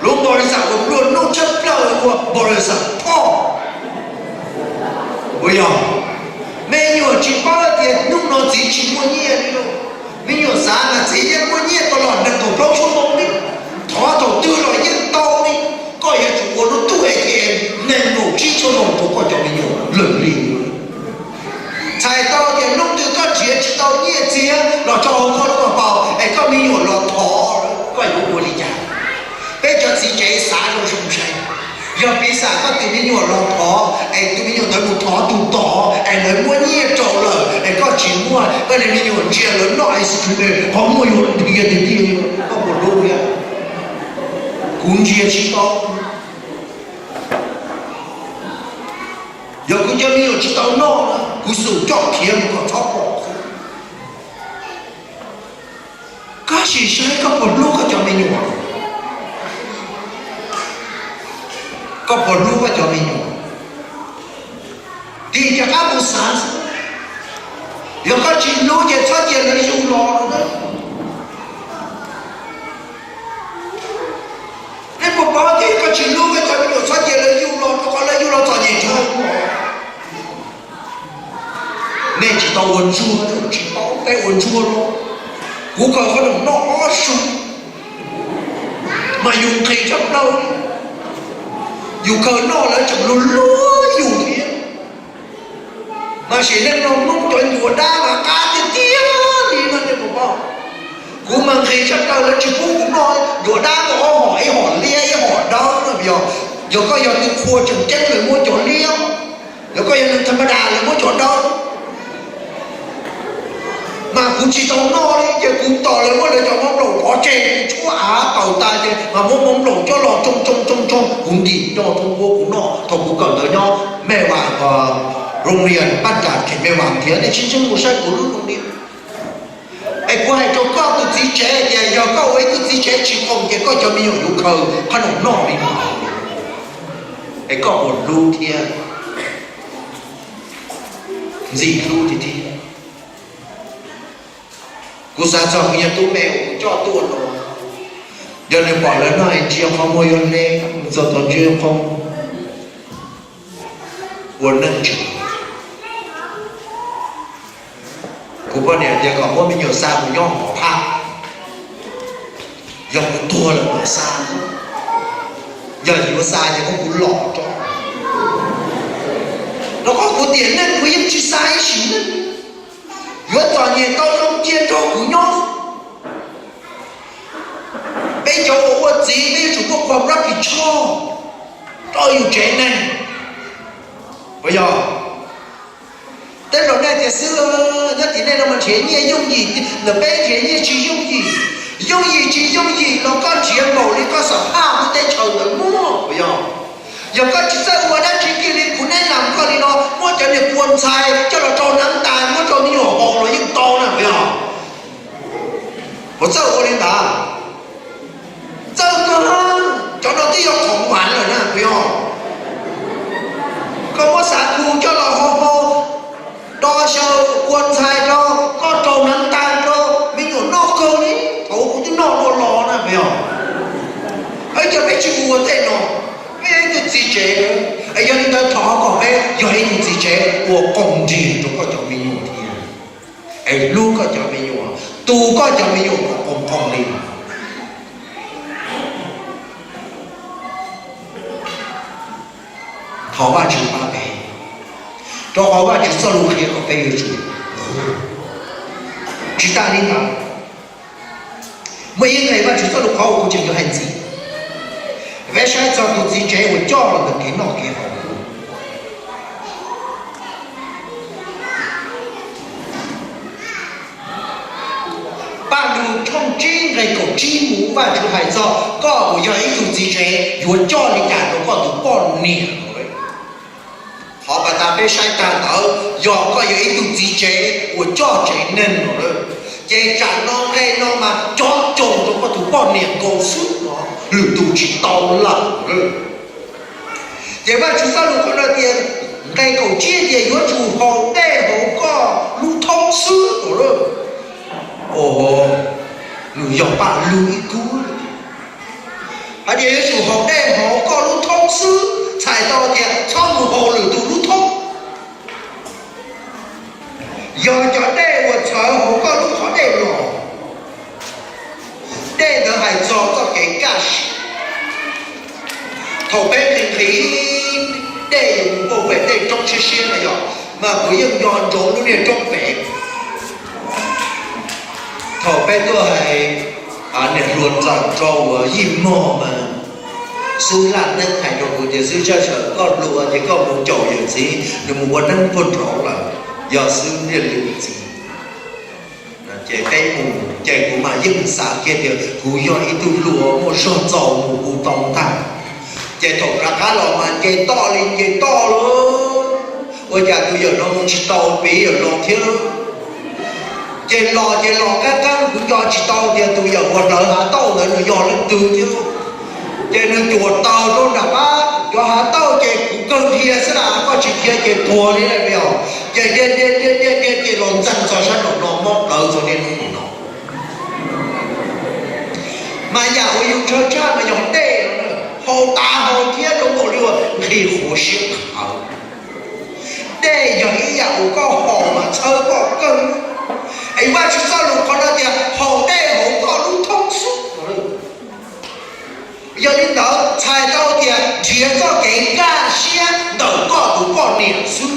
lub npau li xam uas nplua nuj tshaj plaws ua npau li xam phoj. Ua yog me nyuam tsis paub tias hnub no txiv tsis muaj nyiaj li lauj. Me nyuam xav mas txiv yeej muaj nyiaj tau los nees nkaum plaub xuab moos li, thov thaum twg los yeej tau li. Koj yuav tsum ua lub tub A T M nees nkaum tsib xuab moos rau koj cov me nyuam lawm li. Txhais tau tias hnub twg koj nrhiav tsis tau nyiaj txiag los tso hauv koj lub paj paus es koj me nyuam los thov, koj yuav ua li cas? Peb cov txiv tsev xav zoo zoo saib, yog piv xam koj tus me nyuam los thov es tus me nyuam ntawd mus thov tus tod es lawv muab nyiaj rau lawm es koj tsis muaj, koj niag me nyuam ntsia lawv noj ice cream qhov muag yuav dhia tiag tiag, koj puas hlub thiab? Kuv ntsia tsis tau. Yog kuv cov me nyuam tsis tau noj, kuv xum coj khiav mus kom txhob pom. Koj sim saib koj puas hlub koj cov me nyuam? Koj puas hlub koj cov me nyuam? Tig rov qab mus xav xwb. Yog koj tsis hlub ces txhob cia lawv yug los. Nej puas paub tias koj tsis hlub koj cov me nyuam txhob cia lawv yug los, rau qhov lawv yug los txom nyem tshaj. Nej tsis tau ua ntsuag, tsis paub peb ua ntsuag los. Kuv khaws qhov rooj noj ob su mas yus nqhis tshaj plaws li. Yus khaws noj lawv tseem luag luag yus thiab. Mas sim neej no Hmoob cov ncuav dab mas qab tiag tiag li no nej puas paub? Kuv mas nqhis tshaj plaws lawv tsis pub kuv noj ncuav dab, ob hom, ib hom liab ib hom dawb no yog. Yog koj yog tus qhua tseem ceeb lawv muab cov liab, yog koj yog neeg tham ma das lawv muab cov dawb. Mas kuv tsis tau noj li ces kuv tos lawv muab lawv cov mov nplaum pov tseg, kuv tshuab av taws tas ces mas muab mov nplaum coj los tsoo tsoo tsoo tsoo, kuv ntim noj thoob npuab kuv noj thaum kuv kawm ntawv nyob Mej Vam, Rooj Lias Paj Nras Khem Mej Vam thiab. Nej tsis ntseeg mus saib kuv lub Rooj Lias. Es kuv hais rau koj tus txiv tsev tias yog koj ua ib tug txiv tsev tsis qoom ces koj cov me nyuam yuav khaws qhov no noj li no. Es koj puas hlub thiab? Ntxim hlub tiag tiag. Kuv xav txog kuv yog tub me uas kuv coj tuaj no, yog nws pom lawv noj es ntsia qhov muag yuav hle, txog thaum ntsia qhov muag ua neej tsis. Kuv poj niam tias kom muab me nyuam xa mus nyob hauv phab, yog kuv tuag lawm mam xa, yog yuav xa ces muab kuv lom rau. Rau qhov kuv tiam neej kuv yeej tsis xa ib sim neej, yuav txom nyem tau zoo cia rau kuv nyob. Peb cov uas ua txiv peb yuav tsum muaj qhov rab phim tshoj rau yus tsev neeg. Puas yog? Tej zaum nej tias xwb, nyob tim nej no mas nrhiav nyiaj yooj yim, ntawm peb nrhiav nyiaj tsis yooj yim. Yooj yim tsis yooj yim los koj nrhiav npaum li koj xam phaj lub teb chaws ntawd muaj, puas yog? Yog koj tsis txawj ua dab tsi kiag li, kuv neb lam koj li no, muab cov niag kua ntxhais coj los rau neev tas muab rau me nyuam haus los yeej tau na, puas yog? Puas txawj ua li ntawd? Txawj kawg, cov no twb yog khoom vam lawm na, puas yog? Koj muab xav tus coj los hau hau, do xyaw kua ntxhais rau, koj rau neev tas rau, me nyuam noj kawg li. Thaum kuv twb noj dua los na, puas yog? Ib co peb tsis ua tej no, peb yog ib tug txiv tsev, yog li ntawd thov kom peb yog ib tug txiv tsev uas qoom nrig rau koj cov me nyuam thiab, es hlub koj cov me nyuam, tu koj cov me nyuam kom qoom qoom li. Thov Vajtswv pab peb, rau qhov Vajtswv txoj lus qhia kom peb yuav tsum. Tsis tas li ntawd, muaj ib nqe Vajtswv txoj lus qhov uas kuv tseem yuav hais ntxiv. Peb saib txog tus txiv tsev uas coj los ntawm kev noj kev haus. Paj Lug tshooj tsib nqe kaum tsib mus Vajtswv hais txog koj uas yog ib tug txiv tsev yuav coj li cas rau koj tus poj niam. Qhov pas tas peb saib tag ntawd yog koj yog ib tug txiv tsev uas coj tsev neeg no lawm, ces tsam no nqe no mas cov cog rau koj tus poj niam nkaus xwb no, lwm tus tsis tau lawm. Ces Vajtswv txoj lus qhov no tias, nqe kaum tsib tias yuav tsum haus dej hauv koj lub thoob xwb no lawm. Nws yog Paj Lug ib kub hais tias yuav tsum haus dej hauv koj lub thoob xwb, txhais tau tias txhob mus haus lwm tus lub thoob. Yog cov dej uas txhawv hauv koj lub qhov dej los, dej ntawd hais txog txoj kev kaj siab. Thaum peb nqhis nqhis dej yuav mus pauj pem tej roob siab siab na yog, mas kuv yeej nco ntsoov lub niag roob pem. Thaum peb tuaj hais niam hluas ntxawm rau uas yij mog mas xub laj neeb hais rau kuv tias xwb tsaj sawm koj hluas ces koj mus caum yawm txiv nws mus ua neeb puag nraud lawm, yog xwb niaj lwm txiv. Ces peb mus ces kuv mas yeej xav kiag tias kuv yog ib tug hluas muaj zog txaus mus hu tau ntag. Ces thaum rov qab los mas nce toj li nce toj lauj, ua cas tus yawm no mus tsis tau pem yawm no thiab. Ces los ces los qab qab kuv nco tsis tau tias tus yawm uas hlawv hav tauj ntawd nws yog leej twg thiab. Ces nws cuam taws rau nram qab cov hav tauj ces kuv kawg dhia xwb las, koj tsis dhia ces tuag li os. Ces dhia dhia dhia dhia dhia ces los ntxeeg txog sab nraum no mob plawv txog niaj hnub no. Mas yam uas yus ntshaw tshaj mas yog dej, haus tas haus thiab zoo nkaus li uas nqhis qhuav siab qhawv. Dej yog ib yam uas koj haus mas txhawb koj kawg. Es Vajtswv txoj lus qhov no tias haus dej hauv koj lub thoob xwb. Yog li ntawd txhais tau tias nrhiav txoj kev kaj siab ntawm koj tus poj niam xwb.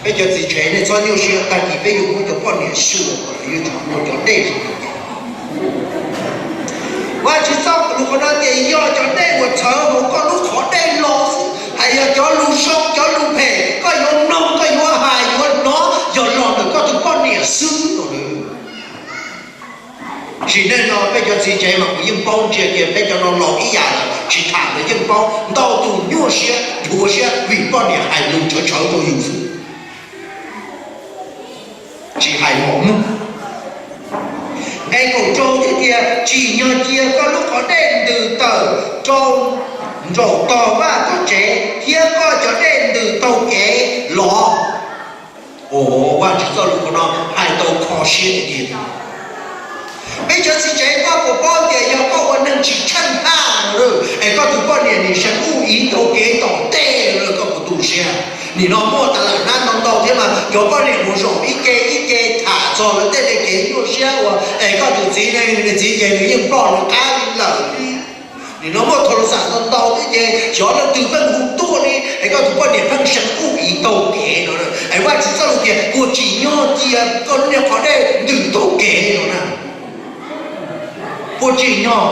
Peb cov txiv tsev nej txhob nyuaj siab, tag kis peb yuav muab cov poj niam xyuas, yuav tsum muab cov dej. Vajtswv txoj lus qhov no tias yog cov dej uas txhawv hauv koj lub qhov dej los xwb, hais yog cov lus zoo cov lus phem koj yuav mloog koj yuav hais yuav hnov yog los ntawm koj tus poj niam xwb no. Tsim neej no peb cov txiv tsev mas kuv yeej paub ntsia kiag peb cov no laus ib yam lawm, tsis tham lawv yeej paub. Ntau tus nyuaj siab dhuav siab vim poj niam hais lus tshawv tshawv rau yus xwb, tsis hais mos muag. Nqe kaum rau thiaj tias tsim nyog cia koj lub qhov dej ntws tawm rau nraum tog vaj koj tsev thiab koj cov dej ntws taug kev los. Ua Vajtswv txoj lus qhov no hais tau kho siab tiag tiag. Peb cov txiv tsev koj puas paub tias yog koj ua neeg tsis tsheej haj es koj tus poj niam nim seev ub ib taug kev tom tej lawm koj puas tu siab? Nim no muaj tas lam nab ntau ntau thiab mas cov poj niam mus zaum ib ce ib ce tham txog lawv tej kev nyuaj siab uas es koj tus txiv ne, nws txiv ces nws yeej ploj nws qab li lawm li. Nim no muaj tha lus xam ntau ntau thiab ces xyov leej twg pheej hu tuaj li es koj tus poj niam pheej seev ub ib taug kev no. Es Vajtswv txoj lus tias puas tsim nyog cia koj lub niag qhov dej ntws taug kev no na? Puas tsim nyog?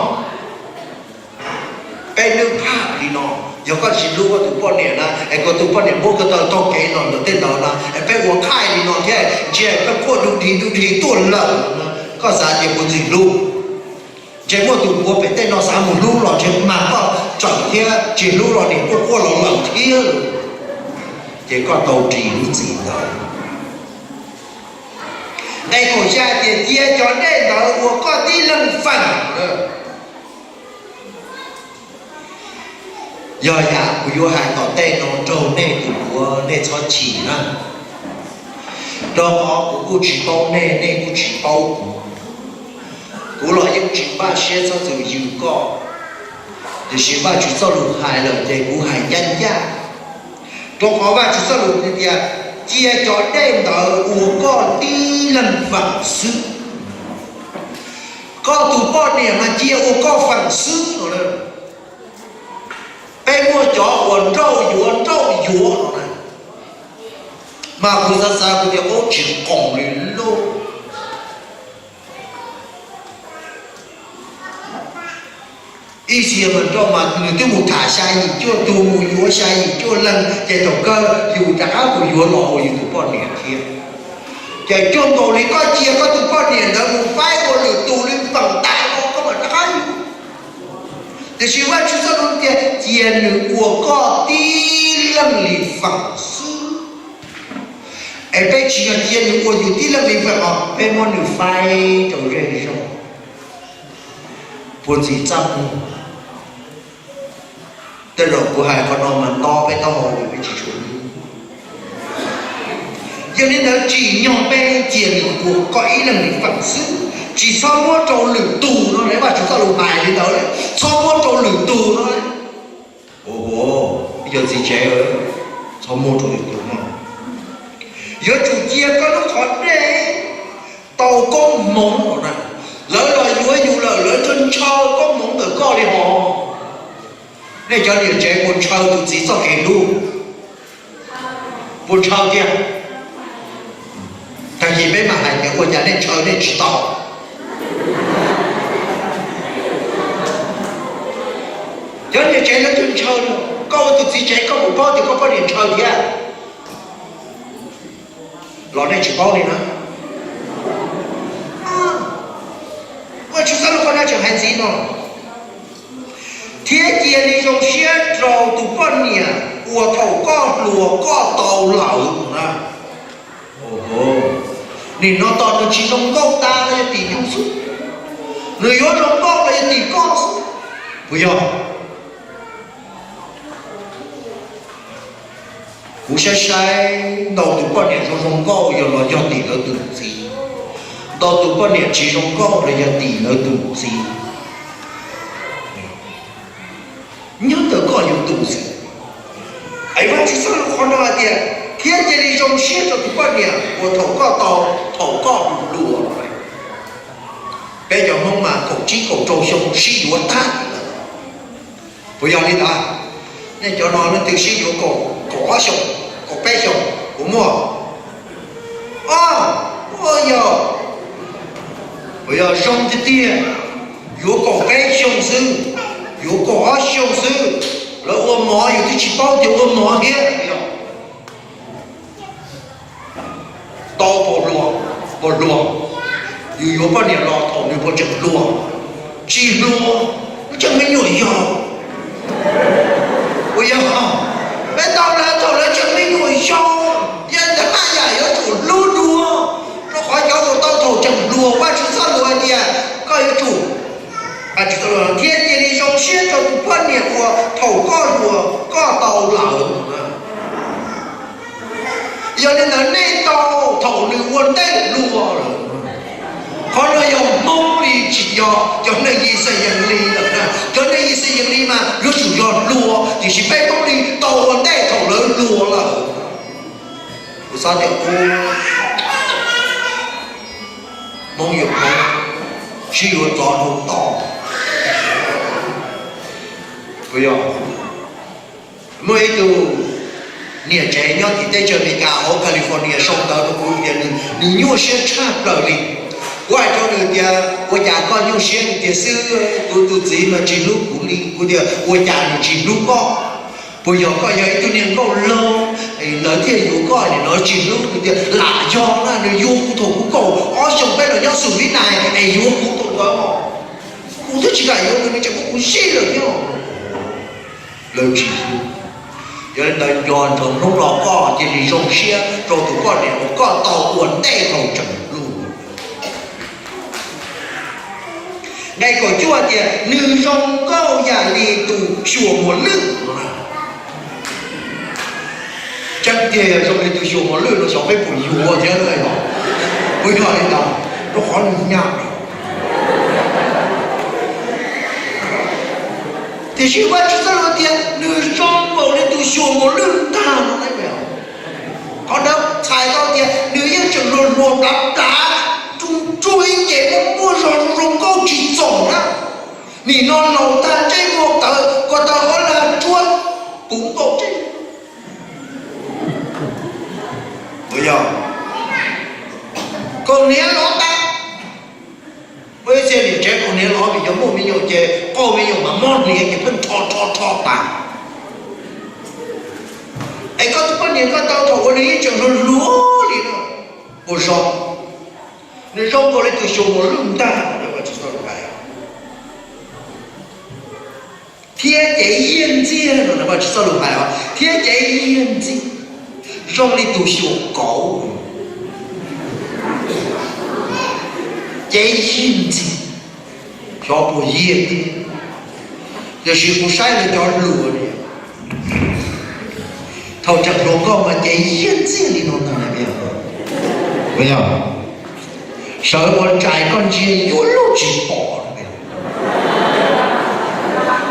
Peb lub phaj li no, yog koj tsis hlub koj tus poj niam na es koj tus poj niam muab koj taug taug kev los ntawm tej ntawd na es peb ua phaj li no thiab ntsia koj quaj du dig du dig tuaj lawm, koj xav tias puas ntxim hlub? Ntshe muaj tus puav pem tej no xav mus hlub los ntshe mas koj tsawm thiab tsis hlub los nim quaj quaj los lawm thiab. Ces koj tau ris lub txim ntawd. Nqe kaum xya tias cia cov dej ntawd ua koj tib leeg feem. Yog yam kuv yuav hais tom ntej no raug nej tus puav nej txhob chim na. Rau qhov kuv kuj tsis paub nej, nej kuj tsis paub kuv. Kuv los yeej tsis npaj siab txhob txwm yws koj, tiam sis Vajtswv txoj lus hais lawm ces kuv hais ncaj ncaj. Rau qhov Vajtswv txoj lus hais tias cia cov dej ntawd ua koj tib leeg feem xwb. Koj tus poj niam mas cia ua koj feem xwb no. Peb muaj cov uas nrauj yuav nrauj yuav no na, mas kuv xav xav kuv tias ub tsis qoos li lauj. Ib txhia mas nrauj mas nws twb mus tham xya yim cuaj tug, mus yuav xya yim cuaj leeg ces thaum kawg yus rov qab mus yuav los ua yus tus poj niam thiab. Ces cuag nkaus li koj cia koj tus poj niam ntawd mus faib ua lwm tus li feem tas los koj mam rov qab yus. Tiam sis Vajtswv txoj lus tias cia nws ua koj tib leeg li feem xwb. Es peb tsis yog cia nws ua yus tib leeg li feem os, peb muab nws faib rau zej zog. Puag ntxiv txaj muag, tej zaum kuv hais qhov no mas nto peb taub hau li peb tsis tshua hlub. Yog li ntawd tsim nyog peb cia nws ua koj ib leeg li feem xwb, tsis txhob muab rau lwm tus no. Vajtswv txoj lus hais li ntawd, txhob muab rau lwm tus no. Ua, ib co txiv tsev, txhob muab rau lwm tus no. Yuav tsum cia koj lub qhov dej tau koob hmoov no na. Lawv los yuav yus lawm lawv ntshaw koob hmoov ntawm koj li hos. Nej cov niam tsev puas ntshaw tus txiv txoj kev hlub? Puas ntshaw tiag? Tag kis peb mam hais tias ua cas nej ntshaw nej tsis tau. Cov niam tsev lawv twb ntshaw, koj ua tus txiv tsev koj puas paub tias koj poj niam ntshaw thiab? Los nej tsis paub li na. Vajtswv txoj lus qhov no tseem hais ntxiv no, thiab cia li zoo siab rau tus poj niam uas thaum koj hluas koj tau lawm na. Nim no tos nws tsis zoo nkauj tas los yog tim yus xwb, nws yuav zoo nkauj los yog tim koj xwb, puas yog? Kuv saib saib ntau tus poj niam zoo zoo nkauj yog los yog tim lawv tus txiv, ntau tus poj niam tsis zoo nkauj los yog tim lawv tus txiv. Nyob ntawm koj yus tus xwb. Es Vajtswv txoj lus qhov no hais tias, thiab cia li zoo siab rau tus poj niam uas thaum koj tau, thaum koj hluas. Peb cov Hmoob mas kaum tsib kaum rau xyoo sib yuav tag lawm. Puas yog li ntawd? Nej cov no leej twg sib yuav kaum, kaum ob xyoos, kaum peb xyoos, puas muaj? Ua, ua yog, puas yog zoo tiag tiag? Yuav kaum peb xyoos xwb, yuav kaum ob xyoos xwb, lawv ua mov yus twb tsis paub tias ua mov thiab. Tau puas hluas? Puas hluas? Yus yuav poj niam los thaum nws puas tseem hluas? Tsis hluas, lub tseem me nyuam yaus. Puas yog? Peb tau lawv thaum lawv tseem me nyuam yaus, yog ntawd haj yam yuav tsum hlub dua. Rau qhov cov uas tau thaum tseem hluas, Vajtswv txoj lus hais tias koj yuav tsum, Vajtswv txoj lus, thiab cia li zoo siab rau tus poj niam uas thaum koj hluas koj tau lawm. Yog li ntawd nej tau thaum nws ua ntej hluas lawm. Qhov no yog Hmoob li, tsis yog cov neeg Yixalayees li lawm na. Cov neeg Yixalayees li mas yuav tsum yog hluas, tiam sis peb Hmoob li tau ua ntej thaum lawv hluas lawm. Kuv xav tias ub, Hmoob yuav Hmoob sib yuav txov hnub tod. Puas yog? Muaj ib tug niam tsev nyob tim teb chaws Amelikas hauv California sau ntawv rau kuv tias nws nyuaj siab tshaj plaws li. Kuv hais rau nws tias ua cas koj nyuaj siab li tiag xwb, kuv tus txiv mas tsis hlub kuv li. Kuv tias ua cas nws tsis hlub koj? Puas yog koj yog ib tug niag nkauj laug, lawv thiaj yuav koj, nim no tsis hlub? Nws tias lam yog na, nws yuav kuv thaum kuv kaum ob xyoos peb los nyob xus vib nais es yuav kuv thaum ntawd. Kuv twb tsis kam yuav nws, nws tseem muab kuv zij lawm thiab. Lawv tsis hlub. Yog li ntawd nco ntsoov hnub no koj cia li zoo siab rau tus poj niam uas koj tau ua ntej thaum tseem hluas. Nqe kaum cuaj tias nws zoo nkauj yam li tus xyuas muas lwj. Tseeb tiag yog zoo li tus xyuas muas lwj no xyov peb puas yuav thiab os. Puas yog li ntawd? Rau qhov nws nyaj. Tiam sis Vajtswv txoj lus tias nws zoo npaum li tus xyuas muas lwj ntag no. Qhov ntawd txhais tau tias nws yeej tseem hluas hluas plav plav, ruaj ruaj ib ce, muaj muaj zog zoo zoo nkauj tsis txaus na. Nim no laus tag ntsej muag tawv, ko taw hauv lag tsuab puv nkaus tsev. Puas yog? Kaus hniav lov tas. Muaj ib txhia niam tsev kaus hniav lov vim yog muaj me nyuam ces qauj me nyuam mas mob hniav ces pheej rho rho rho tas. Es koj tus poj niam koj tau thaum uas nws yeej tseem hluas hluas li no, puas zoo? Nws zoo nkaus li tus xyuas muas lwj ntag, thiab cev yiag ntxiag no, Vajtswv txoj lus hais os, thiab cev yiag ntxiag zoo li tus xyuas kauv, cev yiag ntxiag, xyov puas yiag tiag. Tiam sis kuv saib lawv cov hluas li, thaum tseem hluas nkauj mas cev yiag ntxiag li no ntag. Sawv ua ntsais koj ntsia yuav luaj tsis pom.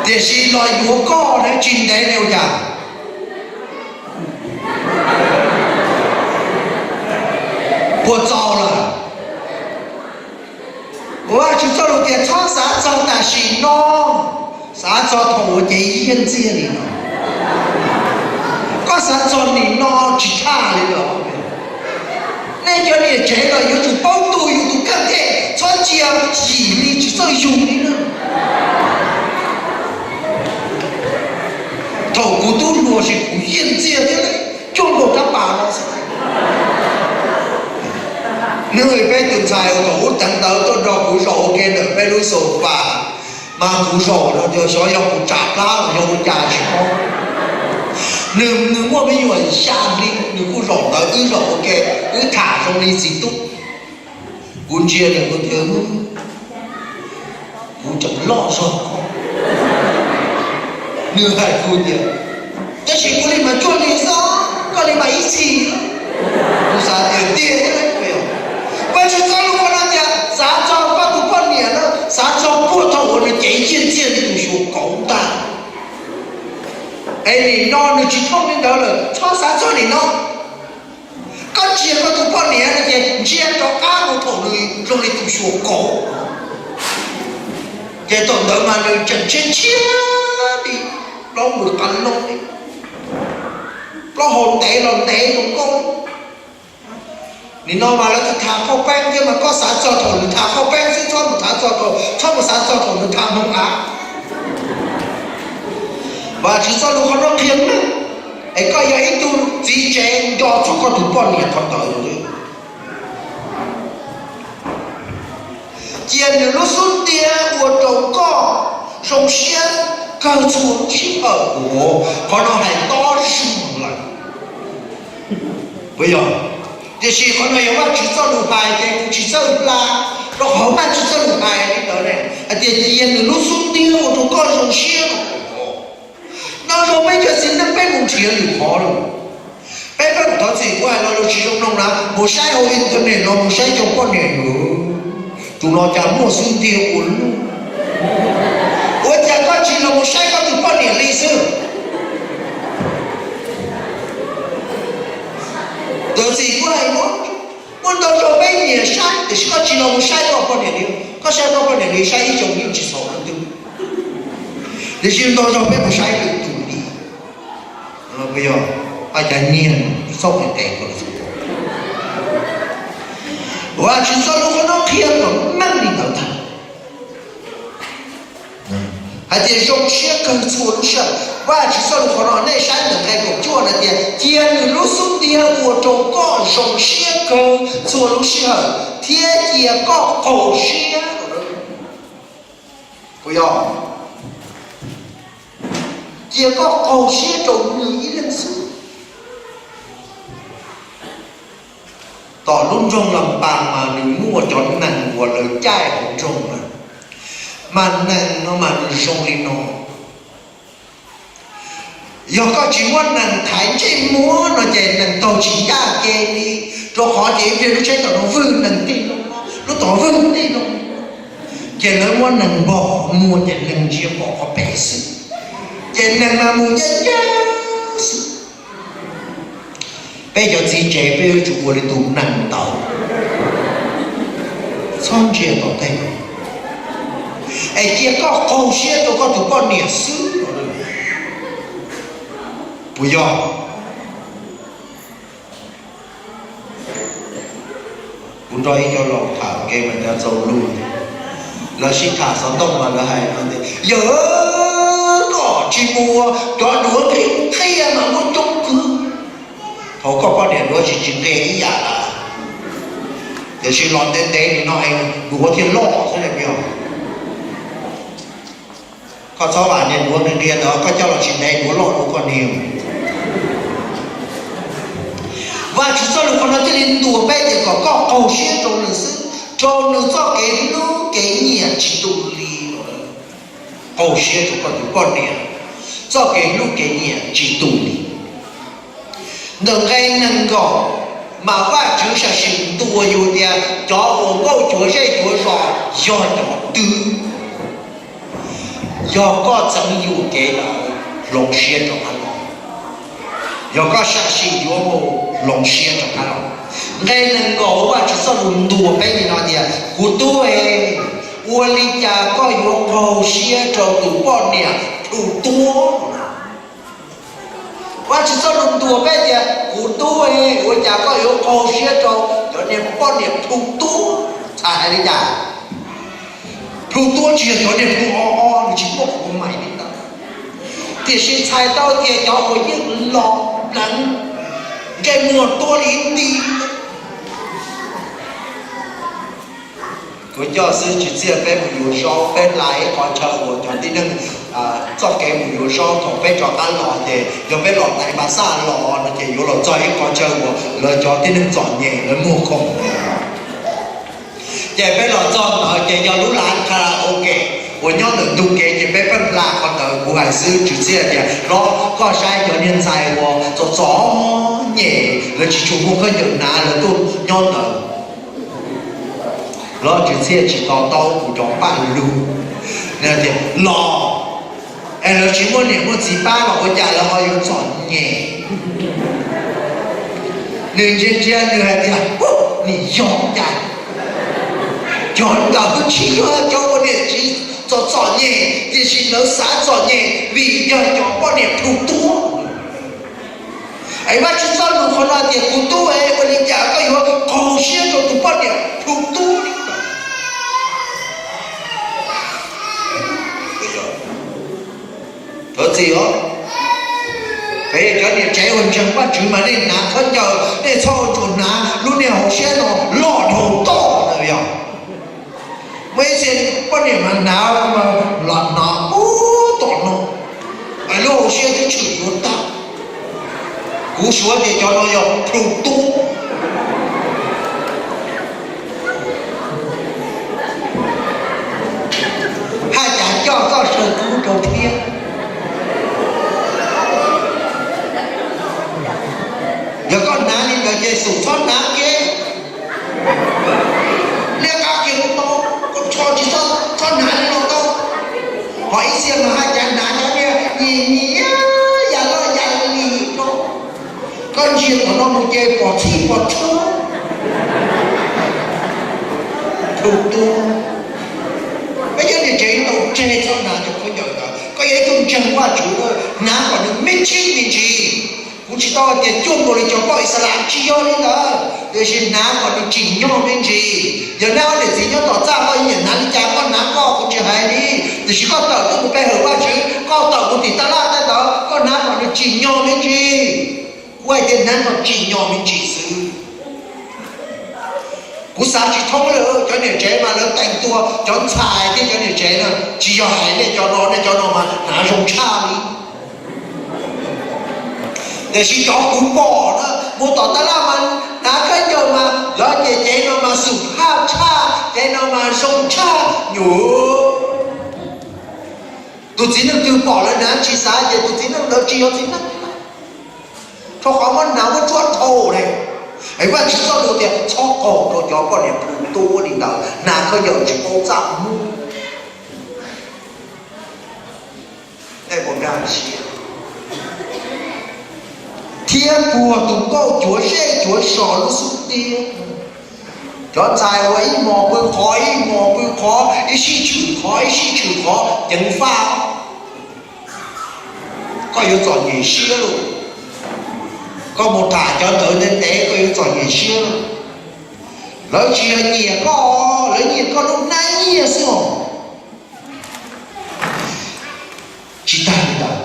Tiam sis los yuav koj na tsis ntev li ua cas puas txaus lawm. Vajtswv txoj lus tias txhob xav txog tam sim no, xav txog thaum uas cev yiag ntxiag li no. Koj xav txog nim no tsis tshaj li lawm. Nej cov niam tsev los yuav tsum paub tu yus tus kheej thiab txhob cia yim li tsis txawj yug li na. Thaum kuv tub hluas ces kuv yiag ntxiag thiab, coj nkaus rab pas no xwb. Nws peb tus ntxhais uas thaum ub teev ntawv tuaj nrog kuv zaum ua ke ntawm peb lub sofa, mas kuv zaum no xyov yog kuv tsam plab los yog ua cas tsis paub. Nws, nws muaj me nyuam xya hli, nws kuj zaum ntawd, wb zaum ua ke, wb tham zoo li txiv tub. Kuv ntsia nws, kuv tias, kuv tseem loj zog koj. Nws hais kuv tias, tab sis kuv li mas cuag nws xwb, koj li mas ib txhis. Kuv xav tias tiag thiab. Vajtswv txoj lus qhov no tias xav txog koj tus poj niam na, xav txog puag thaum uas nws cev yiag ntxiag li tus xyuas kauv ntag. Es nim no nws tsis thooj li ntawd lawm, txhob xav txog nim no. Koj ntsia koj tus poj niam no ces ntsia rov qab mus thaum nws zoo li tus xyuas kauv, ces thaum ntawd mas nws tseem tshiab tshiab li, plaub npws qas loo li, plaub hau ntev los ntev zoo nkauj. Nim no mas lawv tham qhov peeb thiab mas koj xav txog thaum nws tham qhov peeb xwb, txhob mus xav txog thaum, txhob mus xav txog thaum nws tham hmoov av. Vajtswv txoj lus qhov no qhia meej, es koj yog ib tug txiv tsev nco txog koj tus poj niam qhov ntawd. Cia nws lub xub ntiag ua rau koj zoo siab kawg txhua lub sij hawm. Qhov no hais tob zoo lawm, puas yog? Tiam sis qhov no yog Vajtswv txoj lus hais ces kuv tsis txawj hla, rau qhov Vajtswv txoj lus hais li ntawd ne, hais tias cia nws lub xub ntiag ua rau koj zoo siab no. No zoo peb cov txiv neej peb mus nrhiav lwm qhov lawm. Peb peb mus thov txim kuv hais lo lus tsis zoo mloog na, mus saib hauv internet no mus saib cov poj niam, tus no cas muaj xub ntiag ua luaj. Ua cas koj tsis los mus saib koj tus poj niam li xwb? Thov txim kuv hais, muaj ntau zaus peb nyiam saib tiam sis koj tsis los mus saib koj poj niam li. Koj saib koj poj niam li saib ib xyoos yeej tsis txhaum leej twg. Tiam sis ntau zaus peb mus saib lwm tus li. Yog, cas nyiag txoj kev tes ko. Vajtswv txoj lus qhov no qhia kom meej li ntawd tag. Hais tias zoo siab kawg txhua lub sij hawm. Vajtswv txoj lus qhov no nej saib ntawm nqe kaum cuaj hais tias cia nws lub xub ntiag ua rau koj zoo siab kawg txhua lub sij hawm thiab cia koj qaug siab. Puas yog? Cia koj qaug siab rau nws ib leeg xwb. Tom lub nroog Las Npas mas nws muaj cov nees uas lawv caij hauv nroog na, mas nees no mas nws zoo li no. Yog koj tsis muab nees thaiv ntsej muag no ces nees taug tsis ncaj kev li, rau qhov ces ib pliag lub tsheb tom no vwg nees tij loo, lub tom vwg tij loo, ces lawv muab nees npog muag ces nees ntsia pom qhov pem xwb, ces nees mas mus ncaj ncaj xwb. Peb cov txiv tsev peb yuav tsum ua li tus nees ntawd, txhob ntsia tom tej, es cia koj qaug siab rau koj tus poj niam xwb. Puas yog? Kuv nrog ib co laus tham kev mas cov txaus lus, lawv sib tham xov tooj mas lawv hais no tias, yawg, koj tsis mus ua cov duav qhia mas muaj coob kawg. Thaum koj poj niam duav tsis tsis nqia ib yam lawm, tiam sis los ntev ntev nim no duav thiaj loj xwb os. Koj txhob vam niag duav nqia ntawd, koj coj los tsis ntev duav loj dua koj niag. Vajtswv txoj lus qhov no thiaj li ntuas peb tias kom koj qaug siab rau nws xwb, rau nws txoj kev hlub kev nyiam tsis tu li. Qaug siab rau koj tus poj niam txoj kev hlub kev nyiam tsis tu li. Ntawm nqe nees nkaum mas Vajtswv sam sim ntuas yus tias cov uas nkauj cuav zej cuav zos yog cov twg. Yog koj txeev yus kev lawm, hloov siab rov qab los. Yog koj sam sim yuav mus, hloov siab rov qab los. Nqe nees nkaum Vajtswv txoj lus ntuas peb li no tias, kuv tub e, ua li cas koj yuav qaug siab rau tus poj niam plhu tuab? Vajtswv txoj lus ntuas peb tias, kuv tub e, ua cas koj yuav qaug siab rau cov niag poj niam plhu tuab? Txhais hais li cas? Plhu tuab tsis yog cov niag plhu o o, nws tsis muaj qhov mais li ntawd. Tiam sis txhais tau tias cov uas yeej los pleev, ntsej muag tuab li ib nti. Kuv coj xib hwb Tswv Txiaj peb mus yuav zaub, peb hla ib qho chaw uas cov tib neeg txoj kev mus yuav zaub thaum peb rov qab los ces yog peb los tais pas xaj los no ces yuav los txog ib qho chaw uas lawv cov tib neeg txom nyem lawv muag khoom. Ces peb los txog ntawd ces yog lub lav karaoke uas nyob ntawm ntug kev ces peb pheej hla qhov ntawd. Kuv hais xib hwb Tswv Txiaj tias, los koj saib cov niag ntxhais uas txom txom nyem lawv tsis tshua muaj khaub ncaws hnav lawv tuaj nyob ntawd. Los Tswv Txiaj tsis to taub kuv cov paj lug, nws tias los es lawv tsis muaj niam muaj txiv pab los ua cas lawv ho yuav txom nyem. Nws ntsia ntsia nws hais tias, nim yog cas cov ntawd tsis yog cov ua niam txiv txom txom nyem, tiam sis lawv xav txom nyem vim yog cov poj niam plhu tuab. Es Vajtswv txoj lus qhov no tias, kuv tub es, ua li cas koj yuav qaug siab rau tus poj niam plhu tuab li? Thov txim os, peb cov niam tsev uas ntseeg Vajtswv mas nej hnav khaub ncaws, nej txhob ua tsuas hnav lub niag hauv siab no loj dhau toj na yog. Muaj ib txhia poj niam mas hnav mas lam hnav ub tom no, es lub hauv siab twb tshwm yuav tag. Kuv suav tias cov no yog plhu tuab. Haj cas coj txoj saw kub rau thiab. Yog koj hnav li ntawd ces xum txhob hnav ke. Liab qab kiag lub tau, koj tso tsis txhob, txhob hnav li no tau. Ho ib txhia mas haj cas hnav cov niag nyias nyias yam loj yam li no. Koj ntsia tom no mus ces pom txhij pom txhua. Plhu tuab. Peb cov niam tsev tau tseg txhob hnav cov khaub ncaws ntawd. Koj yog ib tug ntseeg Vajtswv, hnav kom nws me ntsis me ntsis. Kuv tsis tau hais tias cuag nkaus li cov poj Ixayees, tsis yog li ntawd, tiam sis hnav kom nws tsim nyog me ntsis. Yog nej ob niam txiv nyob tom txaj koj nyiam hnav li cas koj hnav koj, kuv tsis hais li. Tiam sis koj tawm tuaj mus pe hawm Vajtswv, koj tawm mus tim tab laj tab ntawd, koj hnav kom nws tsim nyog me ntsis. Kuv hais tias hnav kom tsim nyog me ntsis xwb. Kuv xav tsis thoob li, cov niam tsev mas lawv teem tuag, cov ntxhais thiab cov niam tsev na, tsis yog hais nej cov no, nej cov no mas hnav zoo tshaj li. Tiam sis cov kuv pom na, mus tom tab laj mas hnav khaub ncaws mas lawv ces cev no mas xum phaj tshaj, cev no mas zoo tshaj nyuj. Tus txiv neej twg pom lawv hnav tsis xav ces tus txiv neej ntawd tsis yog txiv neej. Rau qhov muab hnav muab tsuab dhau ne. Es Vajtswv txoj lus tias txhob qaug rau cov poj niam plhu tuab li ntawd, hnav khaub ncaws tsis paub txaj muag. Thiab puag tus nkauj cuav zej cuav zos lub xub tiab. Cov ntxhais uas ib hmos pw qhov ib hmos pw qhov, ib sij tshwm qhov ib sij tshwm qhov, ceev faj. Koj yuav txom nyem siab lauj. Koj mus tham cov ntawd ntev ntev koj yuav txom nyem siab lauj. Lawv tsis yog nyiam koj, lawv nyiam koj lub hnab nyiaj xwb os. Tsis tag li ntawd,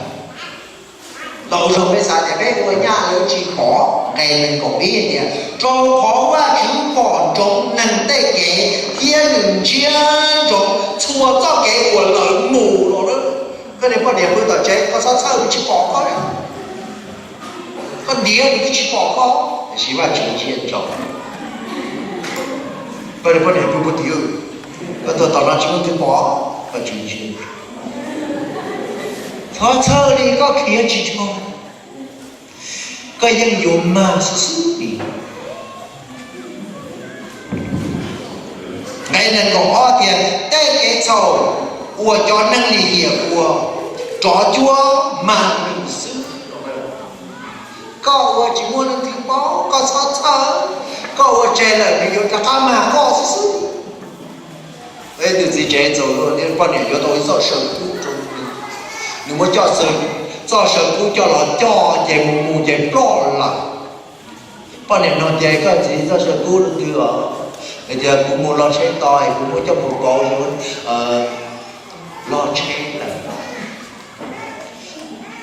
tau zoo peb xav tias peb ua nyab lawv tsis pom nqe nees nkaum ib tias, rau qhov Vajtswv pom ntsoov neeg tej kev thiab nws ntsia ntsoov txhua txoj kev uas lawv mus los lawm. Koj niag poj niam pw tom tsev koj txhob txhawj, nws tsis pom koj. Koj ntiav nws twb tsis pom koj, tiam sis Vajtswv ntsia ntsoov. Koj niag poj niam pw puag tim, koj tuaj tom no tsis muaj twg pom, Vajtswv ntsia. Txhob txhawj li, koj khiav tsis dhau, koj yeej yuav mag xwb xwb li. Nqe nees nkaum ob tias, tej kev txhaum uas cov neeg lim hiam ua, tsov cuab mag nws xwb. Koj ua tsis muaj leej twg paub, koj txhob txhawj, koj ua tseg lawm nws yuav rov qab mag koj xwb xwb. Tus txiv tsev txaus luag thiab poj niam yuav tau ib txoj saw kub rau nws, nws muab coj, txoj saw kub coj los coj ces mus mus ces ploj lawm. Poj niam no ces, koj txiv, txoj saw kub leej twg os? Tias kuv mus los tsheb tos es kuv muab coj mus pauv, los tsheb lawm.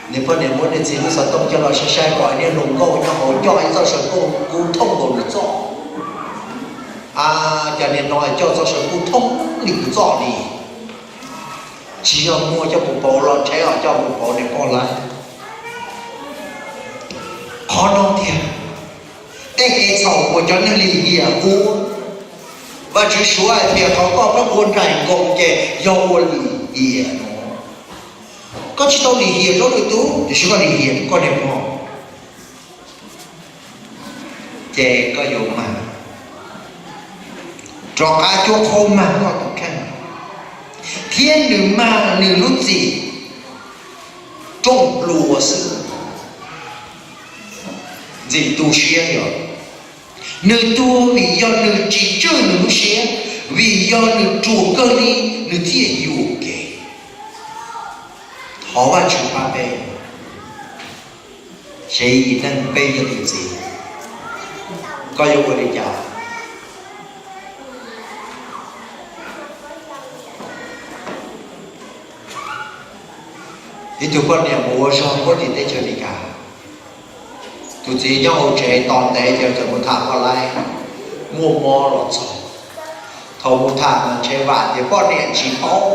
Nws poj niam muab nws txiv lub xov tooj coj los saib saib kom niag hluas nkauj nyob hauv coj ib txoj saw kub thooj nkaus nws txoj. Cas niag no coj txoj saw kub thooj li kuv txoj li. Tsis yog muab coj mus pauv los tsheb os, coj mus pauv niag poj laib. Qhov no tiag, tej kev txhaum uas cov neeg lim hiam ua, Vajtswv suav hais tias qhov koj pheej ua nraim nkoos ces yog ua lim hiam no. Koj tsis tau lim hiam rau lwm tus, tiam sis koj lim hiam rau koj niag poj, ces koj yuav mag. Rov qab cuab qhaub mag koj tus kheej, thiab nws mag nws lub txim rooj hlua xwb. Ntxim tu siab yog, nws tuag vim yog nws tsis tswj nws lub siab, vim yog nws ruam kawg li nws thiaj yuam kev. Thov Vajtswv pab peb, seb ib neeg peb yog tus txiv, koj yuav ua li cas? Ib tug poj niam mus ua zog puag tim teb chaws Amelikas, tus txiv nyob hauv tsev tos ntev ces txawm mus tham poj laib, muaj mob los txog. Thaum mus tham mas ntshe vam tias poj niam tsis paub,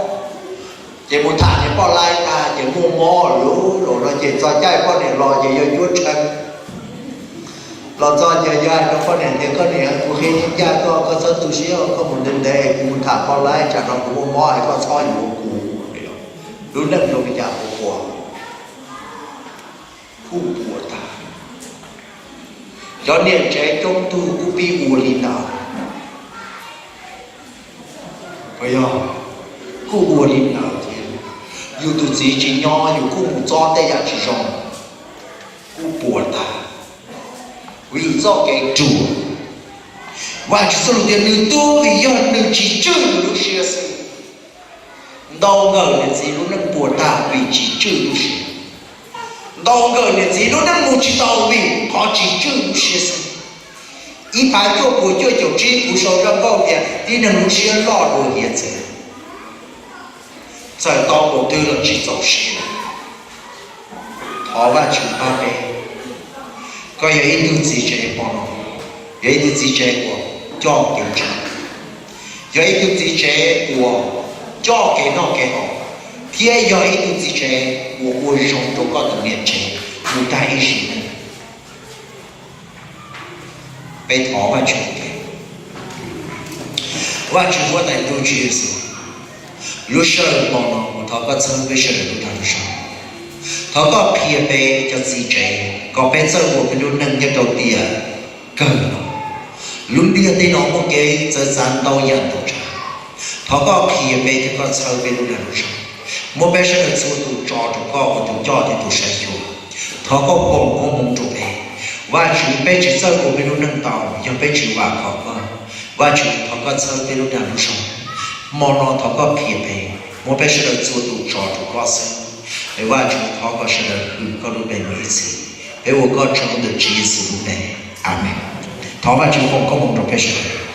ces mus tham niag poj laib tag ces muaj mob lawm lauj no ces txog caij poj niam los ces yog cuab tshee. Los txog ces yog hais rau poj niam tias, koj niam, kuv qhia ncaj koj, koj txhob tu siab, koj mus ntev ntev, kuv mus tham poj laib tsam no kuv muaj mob es koj txhob yuav kuv. Lub neej zoo li cas puas puas? Kuj puas tag. Cov niam tsev coob tug kuj pib ua li ntawd. Yog, kuj ua li ntawd thiab. Yus tus txiv tsis nyob yus kuj mus txob tej yam tsis zoo, kuj puas tag. Vim txoj kev ruam, Vajtswv txoj lus tias nws tuag vim yog nws tsis tswj nws lub siab xwb. Ntau nkawm niam txiv lub neej puas tag vim tsis tswj lub siab. Ntau nkawm niam txiv lub neej mus tsis tau vim qhov tsis tswj lub siab xwb. Ib phav cuaj puas cuaj caum tsib kuv sau zaj nkauj tias tib neeg lub siab loj dua hiav txwv, txawm tau npaum twg los tsis txaus siab. Thov Vajtswv pab peb. Koj yog ib tug txiv tsev hmo no, yog ib tug txiv tsev uas coj kev ntseeg, yog ib tug txiv tsev uas coj kev noj kev haus, thiab yog ib tug txiv tsev uas ua zoo rau koj tus niam tsev mus tag ib sim neej. Peb thov Vajtswv ua ke. Vajtswv Huab Tais Ntuj Tswv Yexus, lub sij hawm hmo no kuv thov koj txhawb peb sawv daws lub dag lub zog. Thov koj qhia peb cov txiv tsev kom peb txawj ua peb lub neej nyob rau tiam kawg no. Lub ntiaj teb no muaj kev txawv txav ntau yam ntaus ntshav. Thov koj qhia peb thiab koj txhawb peb lub dag lub zog. Muab peb sawv daws txhua tus tso rau koj ua tus coj thiab tus saib xyuas. Thov koj foom koob hmoov rau peb. Vajtswv, peb tsis txawj ua peb lub neej tau yog peb tsis vam khom koj. Vajtswv, thov koj txhawb peb lub dag lub zog. Hmo no thov koj qhia peb, muab peb sawv daws txhua tus tso rau koj xwb. Es Vajtswv, thov kom sawv daws hwm koj lub npe mus ib txhis. Peb ua koj tsaug ntawm Tswv Yexus lub npe. Amees. Thov Vajtswv foom koob hmoov rau peb sawv daws.